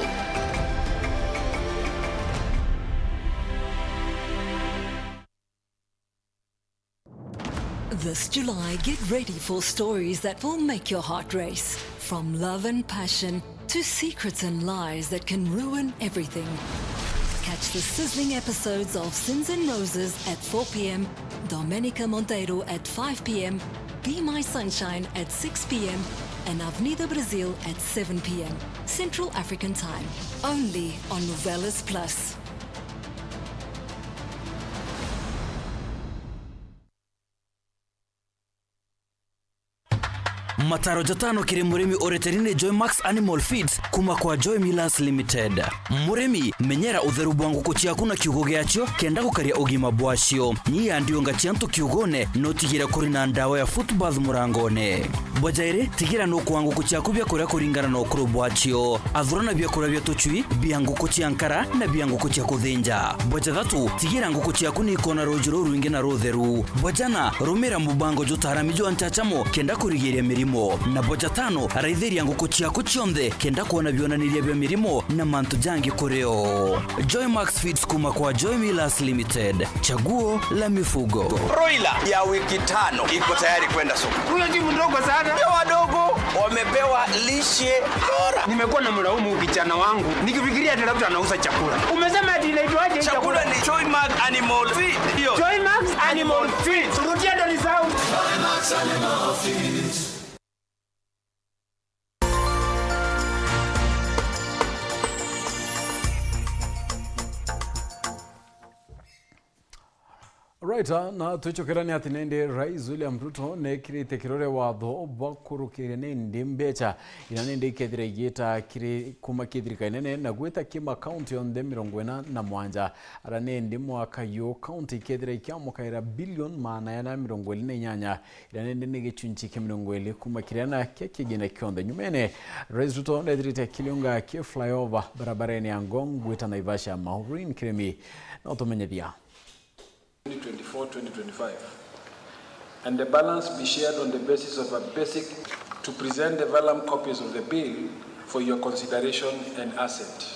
This July, get ready for stories that will make your heart race. From love and passion to secrets and lies that can ruin everything. Catch the sizzling episodes of Sins and Roses at four p.m., Domenica Monteiro at five p.m., Be My Sunshine at six p.m., and Avenida Brasil at seven p.m. Central African Time. Only on Novelas Plus. Mataro jatano kiri murimi ureteri ni Joy Max Animal Feeds kuma kwa Joy Millers Limited. Murimi, menyera utheru bwa nguku ciaku na kiugo giacio kenda gukaria ugima bwacio. Nyia ndiunga cia antu kiugone, no tigire kuri na ndawa ya foot bath murangone. Bwa jairi, tigira nukwaa nguku ciaku biakuria kuringana na ukuru bwacio. Athurana biakuria bia tucui, bia nguku cia nkara na bia nguku cia kuthinja. Bwa jathatu, tigira nguku ciaku ni ikona ruuji rurwingi na rutheru. Bwa jana, rumira mubango jutaarami jwa nchachamo kenda kurigiria mirimo. Na bwa jatano, raithiria nguku ciaku cionthe kenda kwona bionaniria bia mirimo na mantu jangi kuri o. Joy Max Feeds kuma kwa Joy Millers Limited. Chaguo la mifugo. Broiler ya wiki tano iko tayari kwenda soko. Huyo si mdogo sana. Ndio wadogo wamepewa lishe bora. Nimekuwa na mlaumu kijana wangu nikifikiria ati labda anauza chakula. Umesema ati inaitwaje hii chakula? Chakula ni Joy Max Animal Feed. Hiyo. Joy Max Animal Feed. Rudia ndo ni sound. Right, ah, na twicokera ni ati nindi Rais William Ruto nekirite kirore watho bwa kurukiria nindi mbecha ira nindi ikethira igiita kiri kuma ki thirikari nene na gwita ki makaunti yonthe mirongo ina na mwanja. Ara nindi mwaka yu kaunti ikethira ikiamukaira bilioni maana yana mirongo iri na inyanya. Ira nindi ni gicunchi kia mirongo iri kuma kiria na kia kigina kionthe. Nyumene, Rais Ruto ndethirite akiliunga ki flyover barabarene ya Ngong gwita Naivasha. Maureen Kirimi na utumenyethia. twenty twenty-four twenty twenty-five, and the balance be shared on the basis of a basic to present the vellum copies of the bill for your consideration and assent.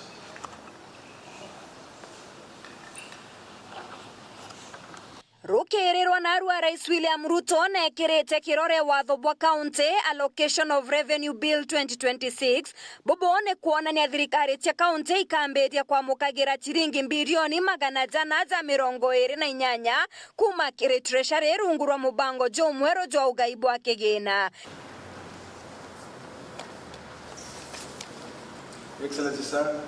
Rukiirirwa narua Rais William Ruto nekirite kirore watho bwa County Allocation of Revenue Bill twenty twenty-six, bubu ni kwonania thirikari cia kaunti ikambiria kwamukagira ciringi mbirioni magana jana ja mirongo iri na inyanya kuma kiri Treasury rungu rwa mubango jumweru jwa ugai bwa kigina. Excellency, sir,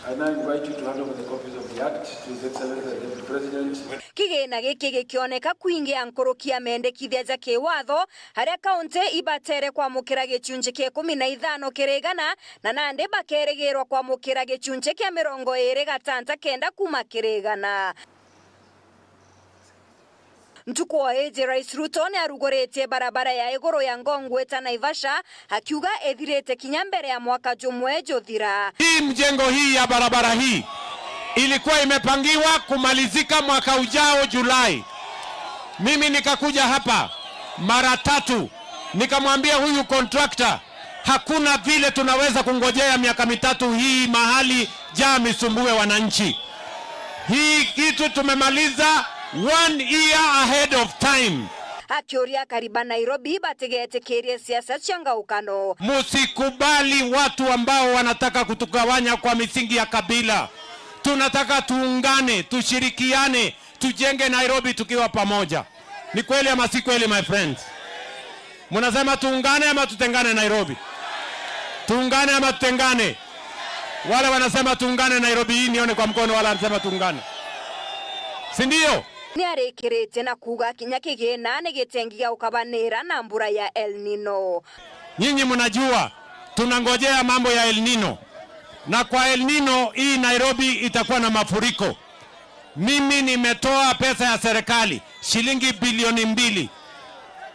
I now invite you to hand over the copies of the Act to His Excellency the Deputy President. Kigina giki gikioneka kwingia nkuruki ya mendekithia ja kiwatho, aria kaunti ibatere kwamukira gicunji kia ikumi na ithano kiri igana, na nandi bakerigirwa kwamukira gicunji kia mirongo iri gatanta kenda kuma kiri igana. Ntuku o iji, Rais Ruto ni aruguritie barabara ya iguru ya Ngong gwita Naivasha, akiuga ithirite kinya mbere ya mwaka jumwe juthira. Hii mjengo hii ya barabara hii ilikuwa imepangiwa kumalizika mwaka ujao Julai. Mimi nikakuja hapa mara tatu, nikamwambia huyu contractor, hakuna vile tunaweza kungojea miaka mitatu hii mahali jam isumbue wananchi. Hii kitu tumemaliza one year ahead of time. Akiuria akari ba Nairobi batigetikirie siasa cia ngaukano. Musikubali watu ambao wanataka kutugawanya kwa misingi ya kabila. Tunataka tuungane, tushirikiane, tujenge Nairobi tukiwa pamoja. Ni kweli ama si kweli, my friends? Munasema tuungane ama tutengane Nairobi? Tuungane ama tutengane? Wale wanasema tuungane Nairobi hii, nione kwa mkono wale wanasema tuungane. Si ndio? Ni arikirite na kuuga kinya kigina ni gitengi gia gukabanira na mbura ya El Nino. Nyinyi mnajua tunangojea mambo ya El Nino, na kwa El Nino hii Nairobi itakuwa na mafuriko. Mimi nimetoa pesa ya serikali shilingi bilioni mbili.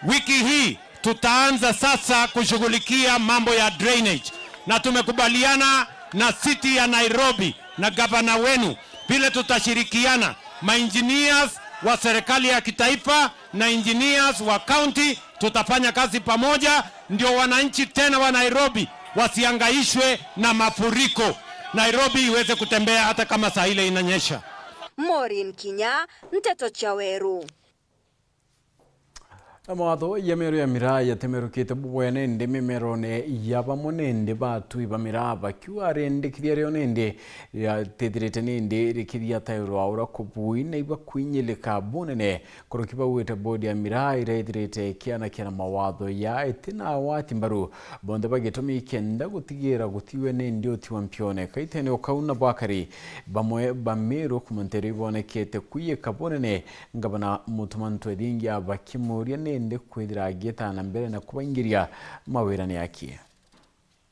Wiki hii tutaanza sasa kushughulikia mambo ya drainage, na tumekubaliana na city ya Nairobi na gavana wenu vile tutashirikiana, ma engineers wa serikali ya kitaifa na engineers wa county, tutafanya kazi pamoja ndio wananchi tena wa Nairobi wasihangaishwe na mafuriko, Nairobi iweze kutembea hata kama saa ile inanyesha. Maureen Kinya, Nteto cia Weru. Mawatho ya miero ya miraa yatemerukite bubwene ndi mimerone ya bamwe nindi batwi ba miraa bakiuga arendekithia rio nindi riatithirite nindi rikithia tairwa ura kubui na ibakwinyilika bunene. Kuruki baugite bodi ya miraa iraithirite ikianakia na mawatho ya itina awati mbaru bonthe bagitumi kenda gutigira gutiwe nindi utiwa mpione. Kaitene ukau na bwakari bamwe ba Meru kumanteru ibonekete kwiyika bunene. Ngavana Mutuma M'Ethingia bakimuria nindi kwithira agieta na mbere na kubaingiria mawirane aki.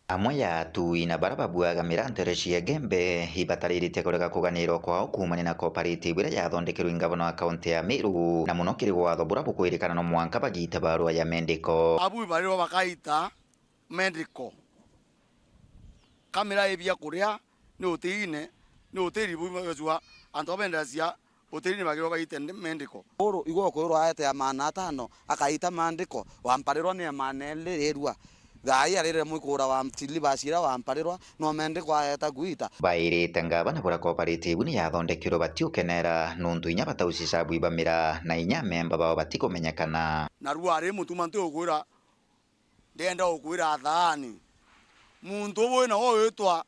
Amwe ya atui na bara babuaga miraa nteere cia Igembe ibataririte kurega kuganirwa kwao kuumania na cooperative iria yathondekerwe i ngavana wa kaunti ya Meru, na mono kiri watho buria bukwirikana no mwanka bagiite barua ya mendiko. Abui barirwa bakaita mendiko. Ka miraa i biakuria, ni utiine, ni utiri bubacua antu babenderacia Utiri ni bagirwa baite mendiko. Uru igwe ukwirwa aete ya maana atano, akaita maandiko, wamparirwa ni ya maana eli rirua. Thaa ii aririre mwikura wa silibasi iria wamparirwa, no mendiko aeta gwita. Bairite ngavana bura cooperative ni yathondekirwe batiukenera, nuntu inya bataucicabu ibamira na inya amemba bao batikumenyekana. Narua ari mutuma nti ukwira Ndienda gukwira thaani, muntu ubu wina wo witwa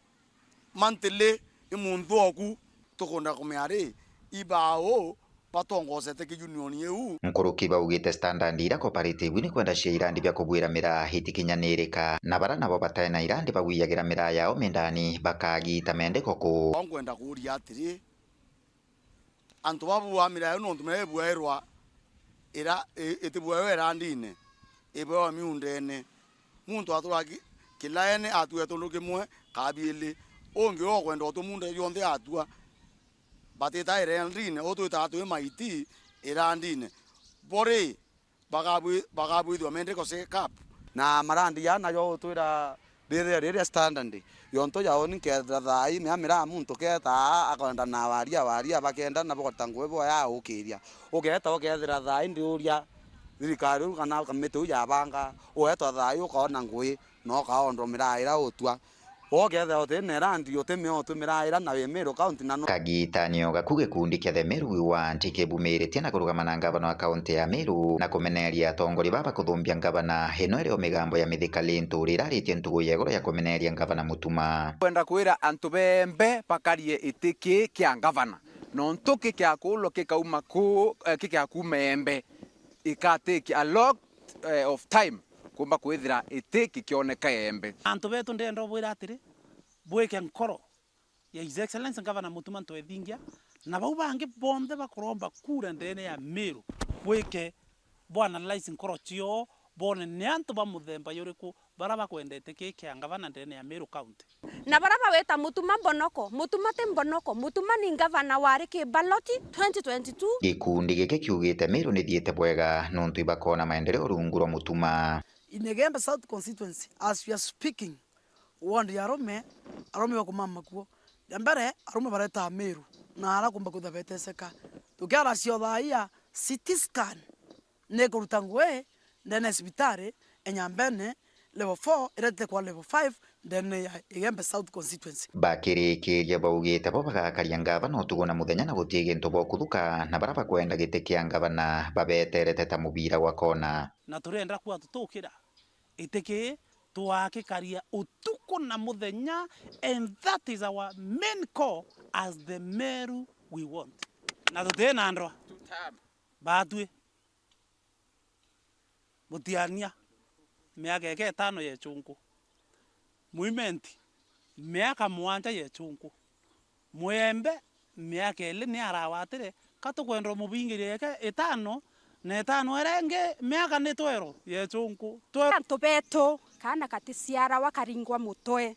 Mantili ni muntu oku, tukwenda kumenya ri, ibau batongosete ki union iu? Nkuruki baugite standard iria cooperative ni kwenda cia irandi bia kubuira miraa itikinyanirika, na bara nabo batae na irandi bagwiyagira miraa yao mindani bakagita mendeko ku. Nkwenda kuuria atiri, Antu baba bua miraa iu nontu miraa ibuairwa ira, i-, itibuairwa irandine, ibuairwa miundene. Muntu aturaga ki-, kilaene atua tundu kimwe kaa biili, ungi ukwenda utua muunda jonthe atua. Batitaira irandine, u twitaa twi maiti irandine. Bo ri, bakabwi-, bakabwithua mendeko shake up. Na marandi aa najo utwira rithia riria standard, yontu jau ni nkethira thaa ii mea miraa muntu keeta aa akwenda na waria waria bakenda na bogota ngui boya aukiria. Ugeeta ukethira thaa ii ndiuria thirikari iu kana kamiti iu yabanga, ugeeta thaa ii ukoona ngui na ukaondwa miraa iria utua. Wokethira uti na irandi, uti mio utumira ira na wi Meru County na no. Kagitanio gaku gikundi kia The Meru Wiwa ntikibumiritie na kurugama na ngavana wa kaunti ya Meru na kumeneria atongoria baba kuthumbia ngavana, ino irio migambo ya mithika lintu riraritie ntugu ya igoro ya kumeneria ngavana Mutuma. Kwenda kwira antu bembe bakarie iti ki kia ngavana, nontu ki kia kuulwa kikauma ku, eh, ki kia kuuma embe, ika take a lot, eh, of time. Kuumba kwithira iti kikioneka embe. Antu betu ndenda ubwira atiri, bwike nkoro ya His Excellency Governor Mutuma M'Ethingia, na bau bangi bonthe bakuromba kura ndene ya Meru, bwike, bu analyse nkoro cioo, bone ni antu ba muthemba juriku bara bakwenda giti kii kia ngavana ndene ya Meru County. Na bara bawita Mutuma mbonoko, Mutuma ti mbonoko, Mutuma ni ngavana wa riki baloti twenty twenty-two. Gikundi giki kiugite Meru nithiite bwega nontu ibakona maendeleo rungu rwa Mutuma. In Igembe South Constituency, as we are speaking, ward ya arume, arume bakumama kuo. Ria mbere, arume baretaa Meru, na ara kumba kwithwa beteseka. Tukiaracia o thaa ii ya C T scan, ni kuruta ngui ndene ya cibitari e Nyambene, level four iretete kwa level five ndene ya Igembe South Constituency. Bakirikiria baugite bo bagakaria ngavana utuku na muthenya na guti gintu bokuthuka, na bara bakwenda giti kia ngavana babeterete ta mubira gwa kona. Na turenda kwa tutukira giti kii twakikaria utuku na muthenya, and that is our main call as the Meru we want. Na tutina ndwa. Batwi. Mutiania, miaka eke itano ya ichunku. Mwimenti, miaka mugwanja ya ichunku. Mwembe, miaka ili ni arawatire, ka tukwenda umubingiria eke itano, na itano iria ingi miaka ni twero ya ichunku. Twero. Antu betu, kaana gaticiarawa karingwa mutwe.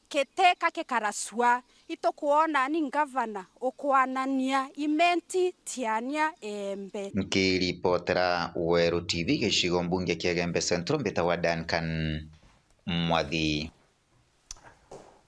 Kiteka kikaracua, itukwona ni ngavana ukwanania Imenti, Tiania, Embe. Nkiripotera Weru T V gicigo mbunge kia Igembe Central, mbitagwa Duncan Mwathi.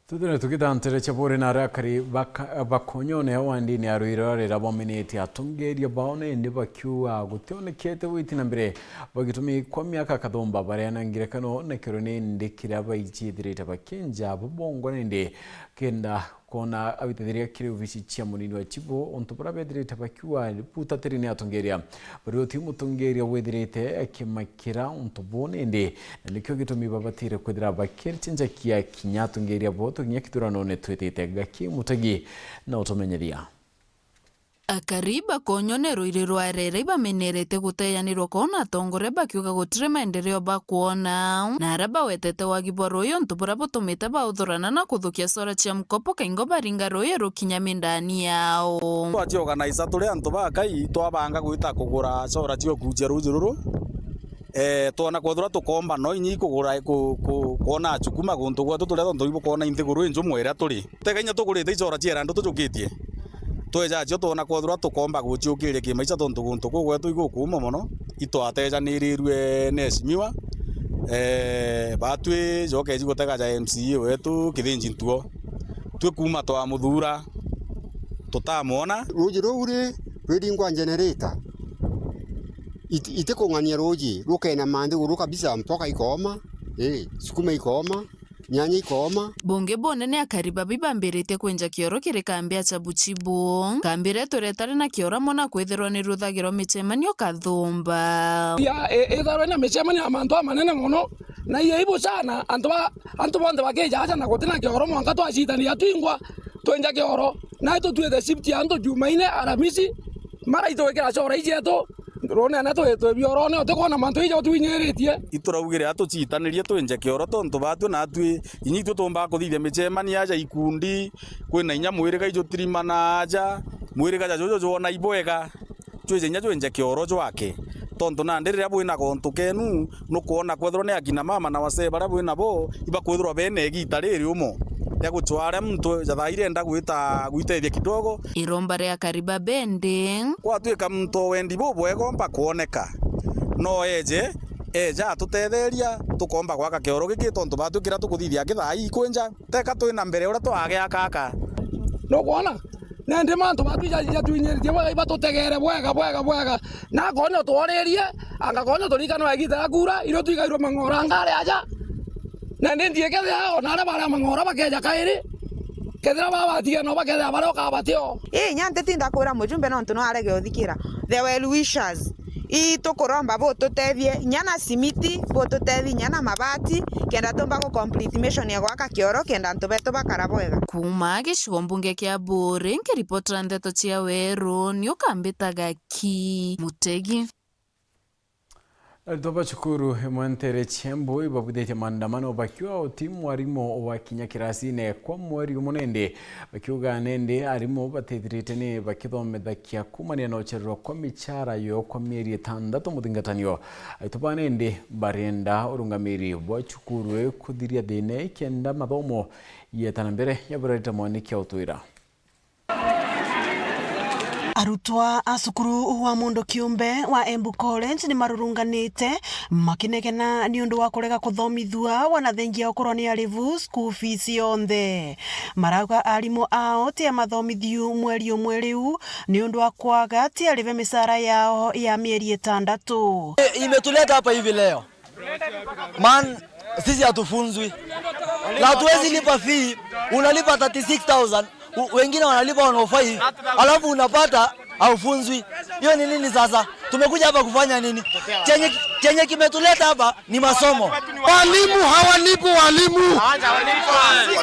Tuthire tugitantire cha buri na aria akari baka-, bakonyone wandini ya Ruirorera bomenete atongeria bao nindi bakiuga gutionekete witi na mbere bagitumi kwa miaka kathumba baria na ngerekano na kiro nindi kiria baijithirite bakinja bo bongwa nindi kenda kwona abitithiria kiri obici cia munini wa chibo untu buria bethirite bakiuga butatiri ni atongeria. Bari uti mutongeria withirite akimakira untu buu nindi na nikio gitumi babatire kwithira bakirichinjakia kinya atongeria bo tukinya kithuranone twitite. Gaki Mutegi na utumenyethia. Akari ba Konyone ruiri rwa Rere ibamenerete guteyanirwa kwona atongoria bakiuga gutiri maendeleo bakwona, na aria bawetete wagi bwa ruuji untu buria butumite bauthurana na kuthukia cora cia mkopo kaingo baringa ruuji rukinya mindani yao. Twaciorganiza turi antu bakai twabanga gwita kugura cora cia ukuucia ruuji ruru. Ee, twona kwethirwa tukomba no inya ikugura ku-, ku-, kwona achukuma guntu gwetu turia tontu ibukwona i nthiguru injumwe iria turi. Tega inya tugurite icora cia irandu tujukitie. Tweja acio twona kwethirwa tukomba guciukiria kimaisha tontu guntu kuu gwetu igukuuma mono. Itwatejanirirue ni eshimiwa, ee, batwi jokeji gutega ja M C A wetu Kithinji Ntuo. Twi kuuma twamuthuura, tutamwona. Ruuji ruu ri, rwiringwa generator. Iti-, itikung'ania ruuji, rukeenama nthiguru kabisa, mpoka ikooma, ii, sukuma ikooma, nyanya ikooma. Bungi bunene akari babi bambiritie kwenja kioro kiri kambi ya Chabuchibu. Kambi iria itwire itari na kioro amwe na kwithirwa ni ruthagirwa micemanio kathumba. Ya, i-, itharwe na micemanio ya mantu amanene mono, na iyo ibucana, antu ba, antu bonthe bakija aja na gutina kioro, mwanka twacitania twingwa twenja kioro, na tutwite shift ya antu Jumaine, Aramisi, mara itwikira cora icietu, runene twi, twi biorone, utikwona mantu ija utwinyiritie. Ituraugire atucitanirie twinje kioro tontu batwi natwi inya itwi tumbaa kuthithia micemanio aja ikundi, kwina inya mwiriga ijutirimana aja, mwiriga ja juju jwona ibwega, jwije inya jwinje kioro jwake. Tontu nandi riria bwina gontu kenu, nukwona kwethirwa ni akina mama na wasee baria bwina bo, ibakwithirwa bena igita riri umo ria gucwaria muntu ja thaa irenda gwita gwitethia kidogo. Iromba ria Kariba Bende. Gwatwika muntu o wendi bubwega omba kwoneka, no eje, eja atutetheria, tukomba gwaka kioro giki tontu batwikira tukuthithia aki thaa ii kwinja. Teka twina mbere uria twagiaka aka. Nukwona? Nandi mantu batwi ja-, jatwinyiritie bwega, ibatutegere bwega, bwega, bwega. Na akonya utworirie, anga konya uturikana igita ria kuura, irio twigairwe mang'ora ngari aja. Nandi nthiikethia ona aria baria mang'ora bakeja kairi, kethira babatige no bakethira baria ukabatio. Ii, inya ntitinda kwira mujumbe nontu no arege uthikira. The well wishers. Ii, tukuromba bututethie, inya na simiti, bututethie, inya na mabati, kenda tumba gu complete mission ya gwaka kioro, kenda antu betu bakara bwega. Kuuma gicigo mbunge kia Buuri, nkiripotera ndeto cia Weru, ni ukambitaga ki Mutegi. Aritwa ba cukuru imwe nteere cia Embu ibabwithitie maandamano bakiuga uti mwarimu wa kinya kirasine kwa mweri umwe nindi, bakiuga nindi arimu batithirite ni bakithomithakia kuumania na ucererwa kwa michara yo kwa mieri itandatu muthingatanio. Aritwa ba nindi barenda urungamiri bwa cukuru ii kuthiria thina ii kenda mathomo yeta na mbere ya burarita mwaniki autwira. Arutwa a cukuru wa mundu kiumbe wa Embu College ni marurunganite makinegena ni undu wa kurega kuthomithua wanathengia ukorwa ni arivu school fees yonthe. Marauga arimu ao ti amathomithio mweri umwe riu ni undu wa kwaga ti arive micara yao ya mieri itandatu. Imetuleta hapa hivi leo. Man, sisi hatufunzwi. Na hatuwezi lipa fee, unalipa thirty-six thousand, u-, wengine wanalipa one oh five, alafu unapata haufunzwi. Hiyo ni nini sasa? Tumekuja hapa kufanya nini? Chenye, chenye kimetuleta hapa ni masomo. Walimu hawalipi walimu.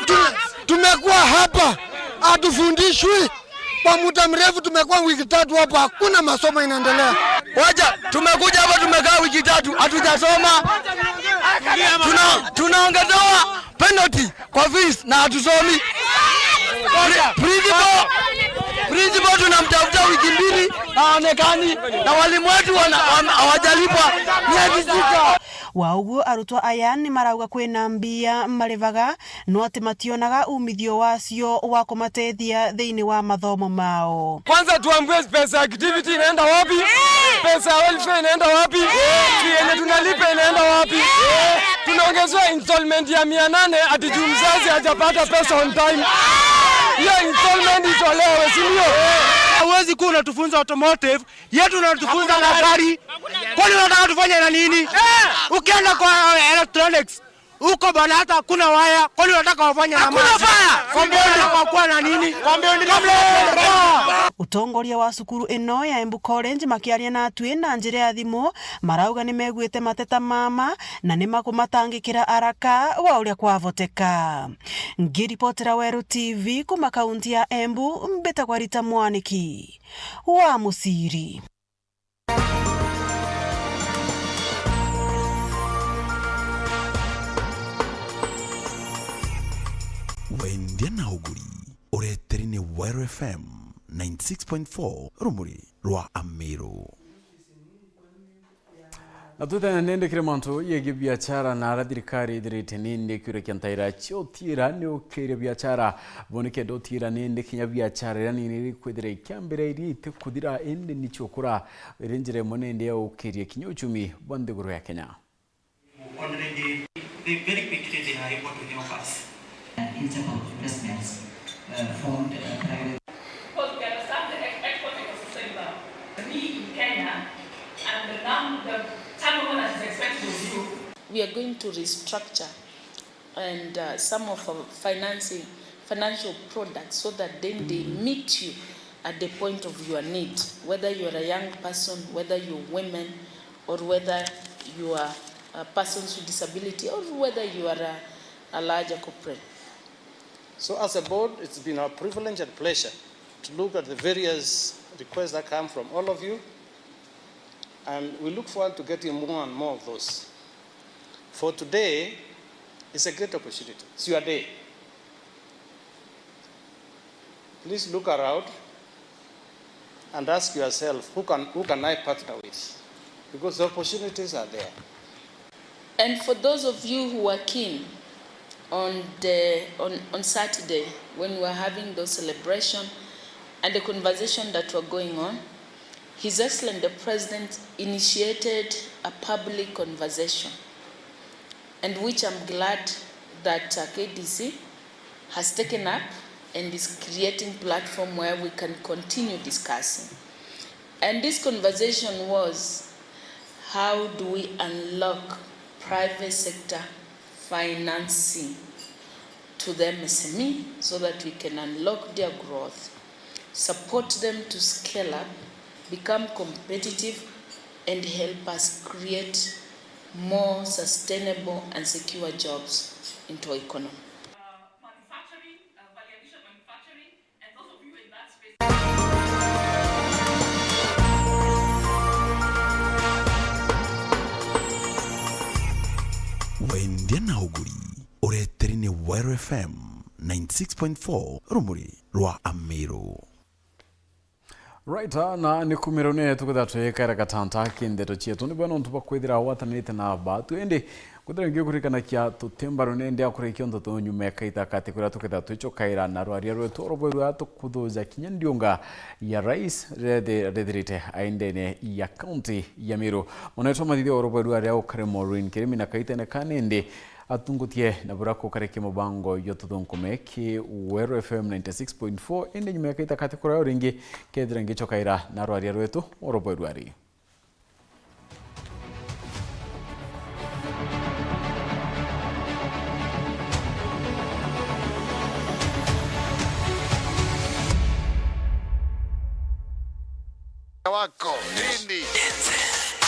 Tu-, tumekuwa hapa, hatufundishwi. Kwa muda mrefu tumekuwa wiki tatu hapa, hakuna masomo inaendelea. Wacha, tumekuja hapa, tumekaa wiki tatu, hatujasoma. Tuna-, tunaongezewa penalty kwa fees na hatusomi. Pri-, principal, principal tunamtafuta wiki mbili, haonekani. Na walimu wetu wana-, wana-, hawajalipwa miezi sita. Wa uguo, arutwa aya ni marauga kwina mbia marivaga no ati mationaga umithio wacio wa kumatethia thiini wa mathomo mao. Kwanza tuambiwe pesa ya activity inaenda wapi? Pesa ya welfare inaenda wapi? Si yenye tunalipa inaenda wapi? Tunaongezewa installment ya mia nane ati juu mzazi hajapata pesa on time. Hiyo installment itolewe, si ndio? Hauwezi kuwa unatufunza automotive, yetu unatufunza na gari. Kwani unataka tufanye na nini? Ukienda kwa electronics, huko bana, hata hakuna waya. Kwani unataka wafanye na maji? Hakuna fire. Compound kwa kuwa na nini? Compound. Utongoria wa cukuru ino ya Embu College makiaria na atwi na njira ya thimu, marauga ni meguite mateta mama na ni makumatangikira haraka wa uria kwavoteka. Ngiripotera Weru T V kuma kaunti ya Embu, mbitagwa Rita Mwaniki wa Muciri. Wendia na uguri, ureteri ni Weru F M ninety six point four, rumuri rwa Amiru. Na twitana nende kiri mantu yegii biachara na ara thirikari ithirite nindi kiuria kia ntaira cia utiira ni ukiria biachara. Bo ni kenda utiira nindi kinya biachara iria nini iri kwithira ikiambira iria itikuthira indi ni ciukura iri njira imwe nindi ya ukiria kinya uchumi bwa nthiguru ya Kenya. Already, they very quickly they are able to help us. In terms of investments, uh, fund, uh, private. Because we understand the economic ecosystem now. Me in Kenya, and the num-, the turnover that is expected of you. We are going to restructure and, uh, some of our financing, financial products so that then they meet you at the point of your need, whether you are a young person, whether you're women, or whether you are, uh, persons with disability, or whether you are a, a larger corporate. So as a board, it's been our privilege and pleasure to look at the various requests that come from all of you, and we look forward to getting more and more of those. For today, it's a great opportunity. It's your day. Please look around and ask yourself, "Who can, who can I partner with?" Because the opportunities are there. And for those of you who are keen, on the, on, on Saturday, when we were having those celebration and the conversation that were going on, His Excellency the President initiated a public conversation, and which I'm glad that, uh, K D C has taken up and is creating platform where we can continue discussing. And this conversation was, how do we unlock private sector financing to the M S M E so that we can unlock their growth, support them to scale up, become competitive, and help us create more sustainable and secure jobs into our economy. Wendia na uguri, ureteri ni Weru F M ninety six point four, rumuri rwa Amiru. Right, ah, na ni kumiro ne tuketha twikaira gatanta ki ndeto cietu. Ni bwana untu bakwithira watanite na batu. Indi kwithira ngi kurikanakia tutemba runende akurikia untu tu nyuma ya kaita kati kuria tuketha twichokaira na rwaria rwetu orobwerua tukuthuja kinya ndiunga ya rais rethi-, rethirite aindene ya kaunti ya Meru. Mwanetwa mathithia orobwerua aria ukare Maureen Kirimi na kaitene kanindi atungutie na bura kukarekia mubango yo tuthunkume ki Weru F M ninety six point four, indi nyuma ya kaita kati kuria ringi kethira ngichokaira na rwaria rwetu orobwerua ri. Wako. Nini?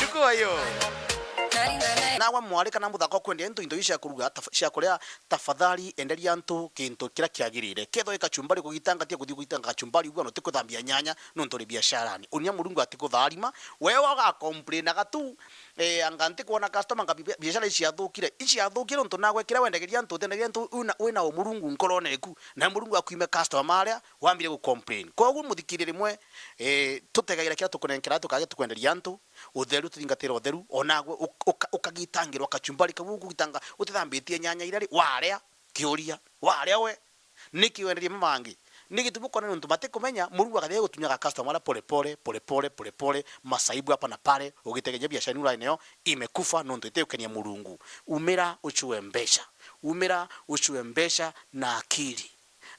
Chukua hiyo. Nawe mwari kana muthaka ukwendia into, into cia kuruga, taf-, cia kuria, tafadhali enderia antu kintu kiria kiagirire. Kethwa i kachumbari kugitanga, tia kuthii kugitanga kachumbari ugua, na utikuthambia nyanya, nontu uri biasharani. Unia Murungu atikutharima, wewe uga complainaga tu, eh, anga ntikwona customer, anga bi-, biashara iciathukire. Iciathukire nontu nagwe kiria wendagiria antu, utendagiria antu, wina, wina u Murungu nkorone eku. Na Murungu akwime customer aria wambire gu complain. Koguo muthikiriri mwe, eh, tutegagira kiria tukunenkera, tukage tukwenderia antu, utheru, tuthingatira utheru, onagwe uk-, uka-, ukagitangirwa kachumbari kau ugugitanga, utithambitie nyanya iria ri, waria, kiuria, waria we, niki wenderie mamangi? Ni gitumi ukona nontu matikumenya, Murungu akathia gutunyaga customer aria pole pole, pole pole, pole pole, masaibu hapa na pale, ugitegeria biashara ni line yo imekufa nontu itiukenia Murungu. Umira uchue mbeca, umira uchue mbeca na akili.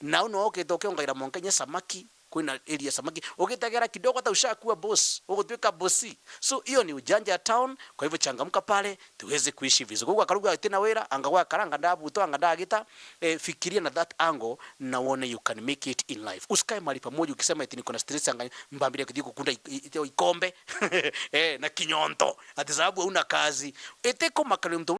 Na u no ukite ukiongaira mwanka inya samaki, kwina area ya samaki, ugitegera kidogo hata ushakuwa boss, ugutwika boss. So hiyo ni ujanja ya town, kwa hivyo changamka pale, tuweze kuishi vizuri. Kwa hivyo akaruga ati na wira, anga gwa karanga ndabuto, anga ndagita, eh, fikiria na that angle na uone you can make it in life. Usikae mahali pamoja ukisema eti niko na stress, anga mbambire kuthii gukunda i-, i-, ikombe, eh, na kinyonto. Ati sababu hauna kazi. Ete ko makale mtu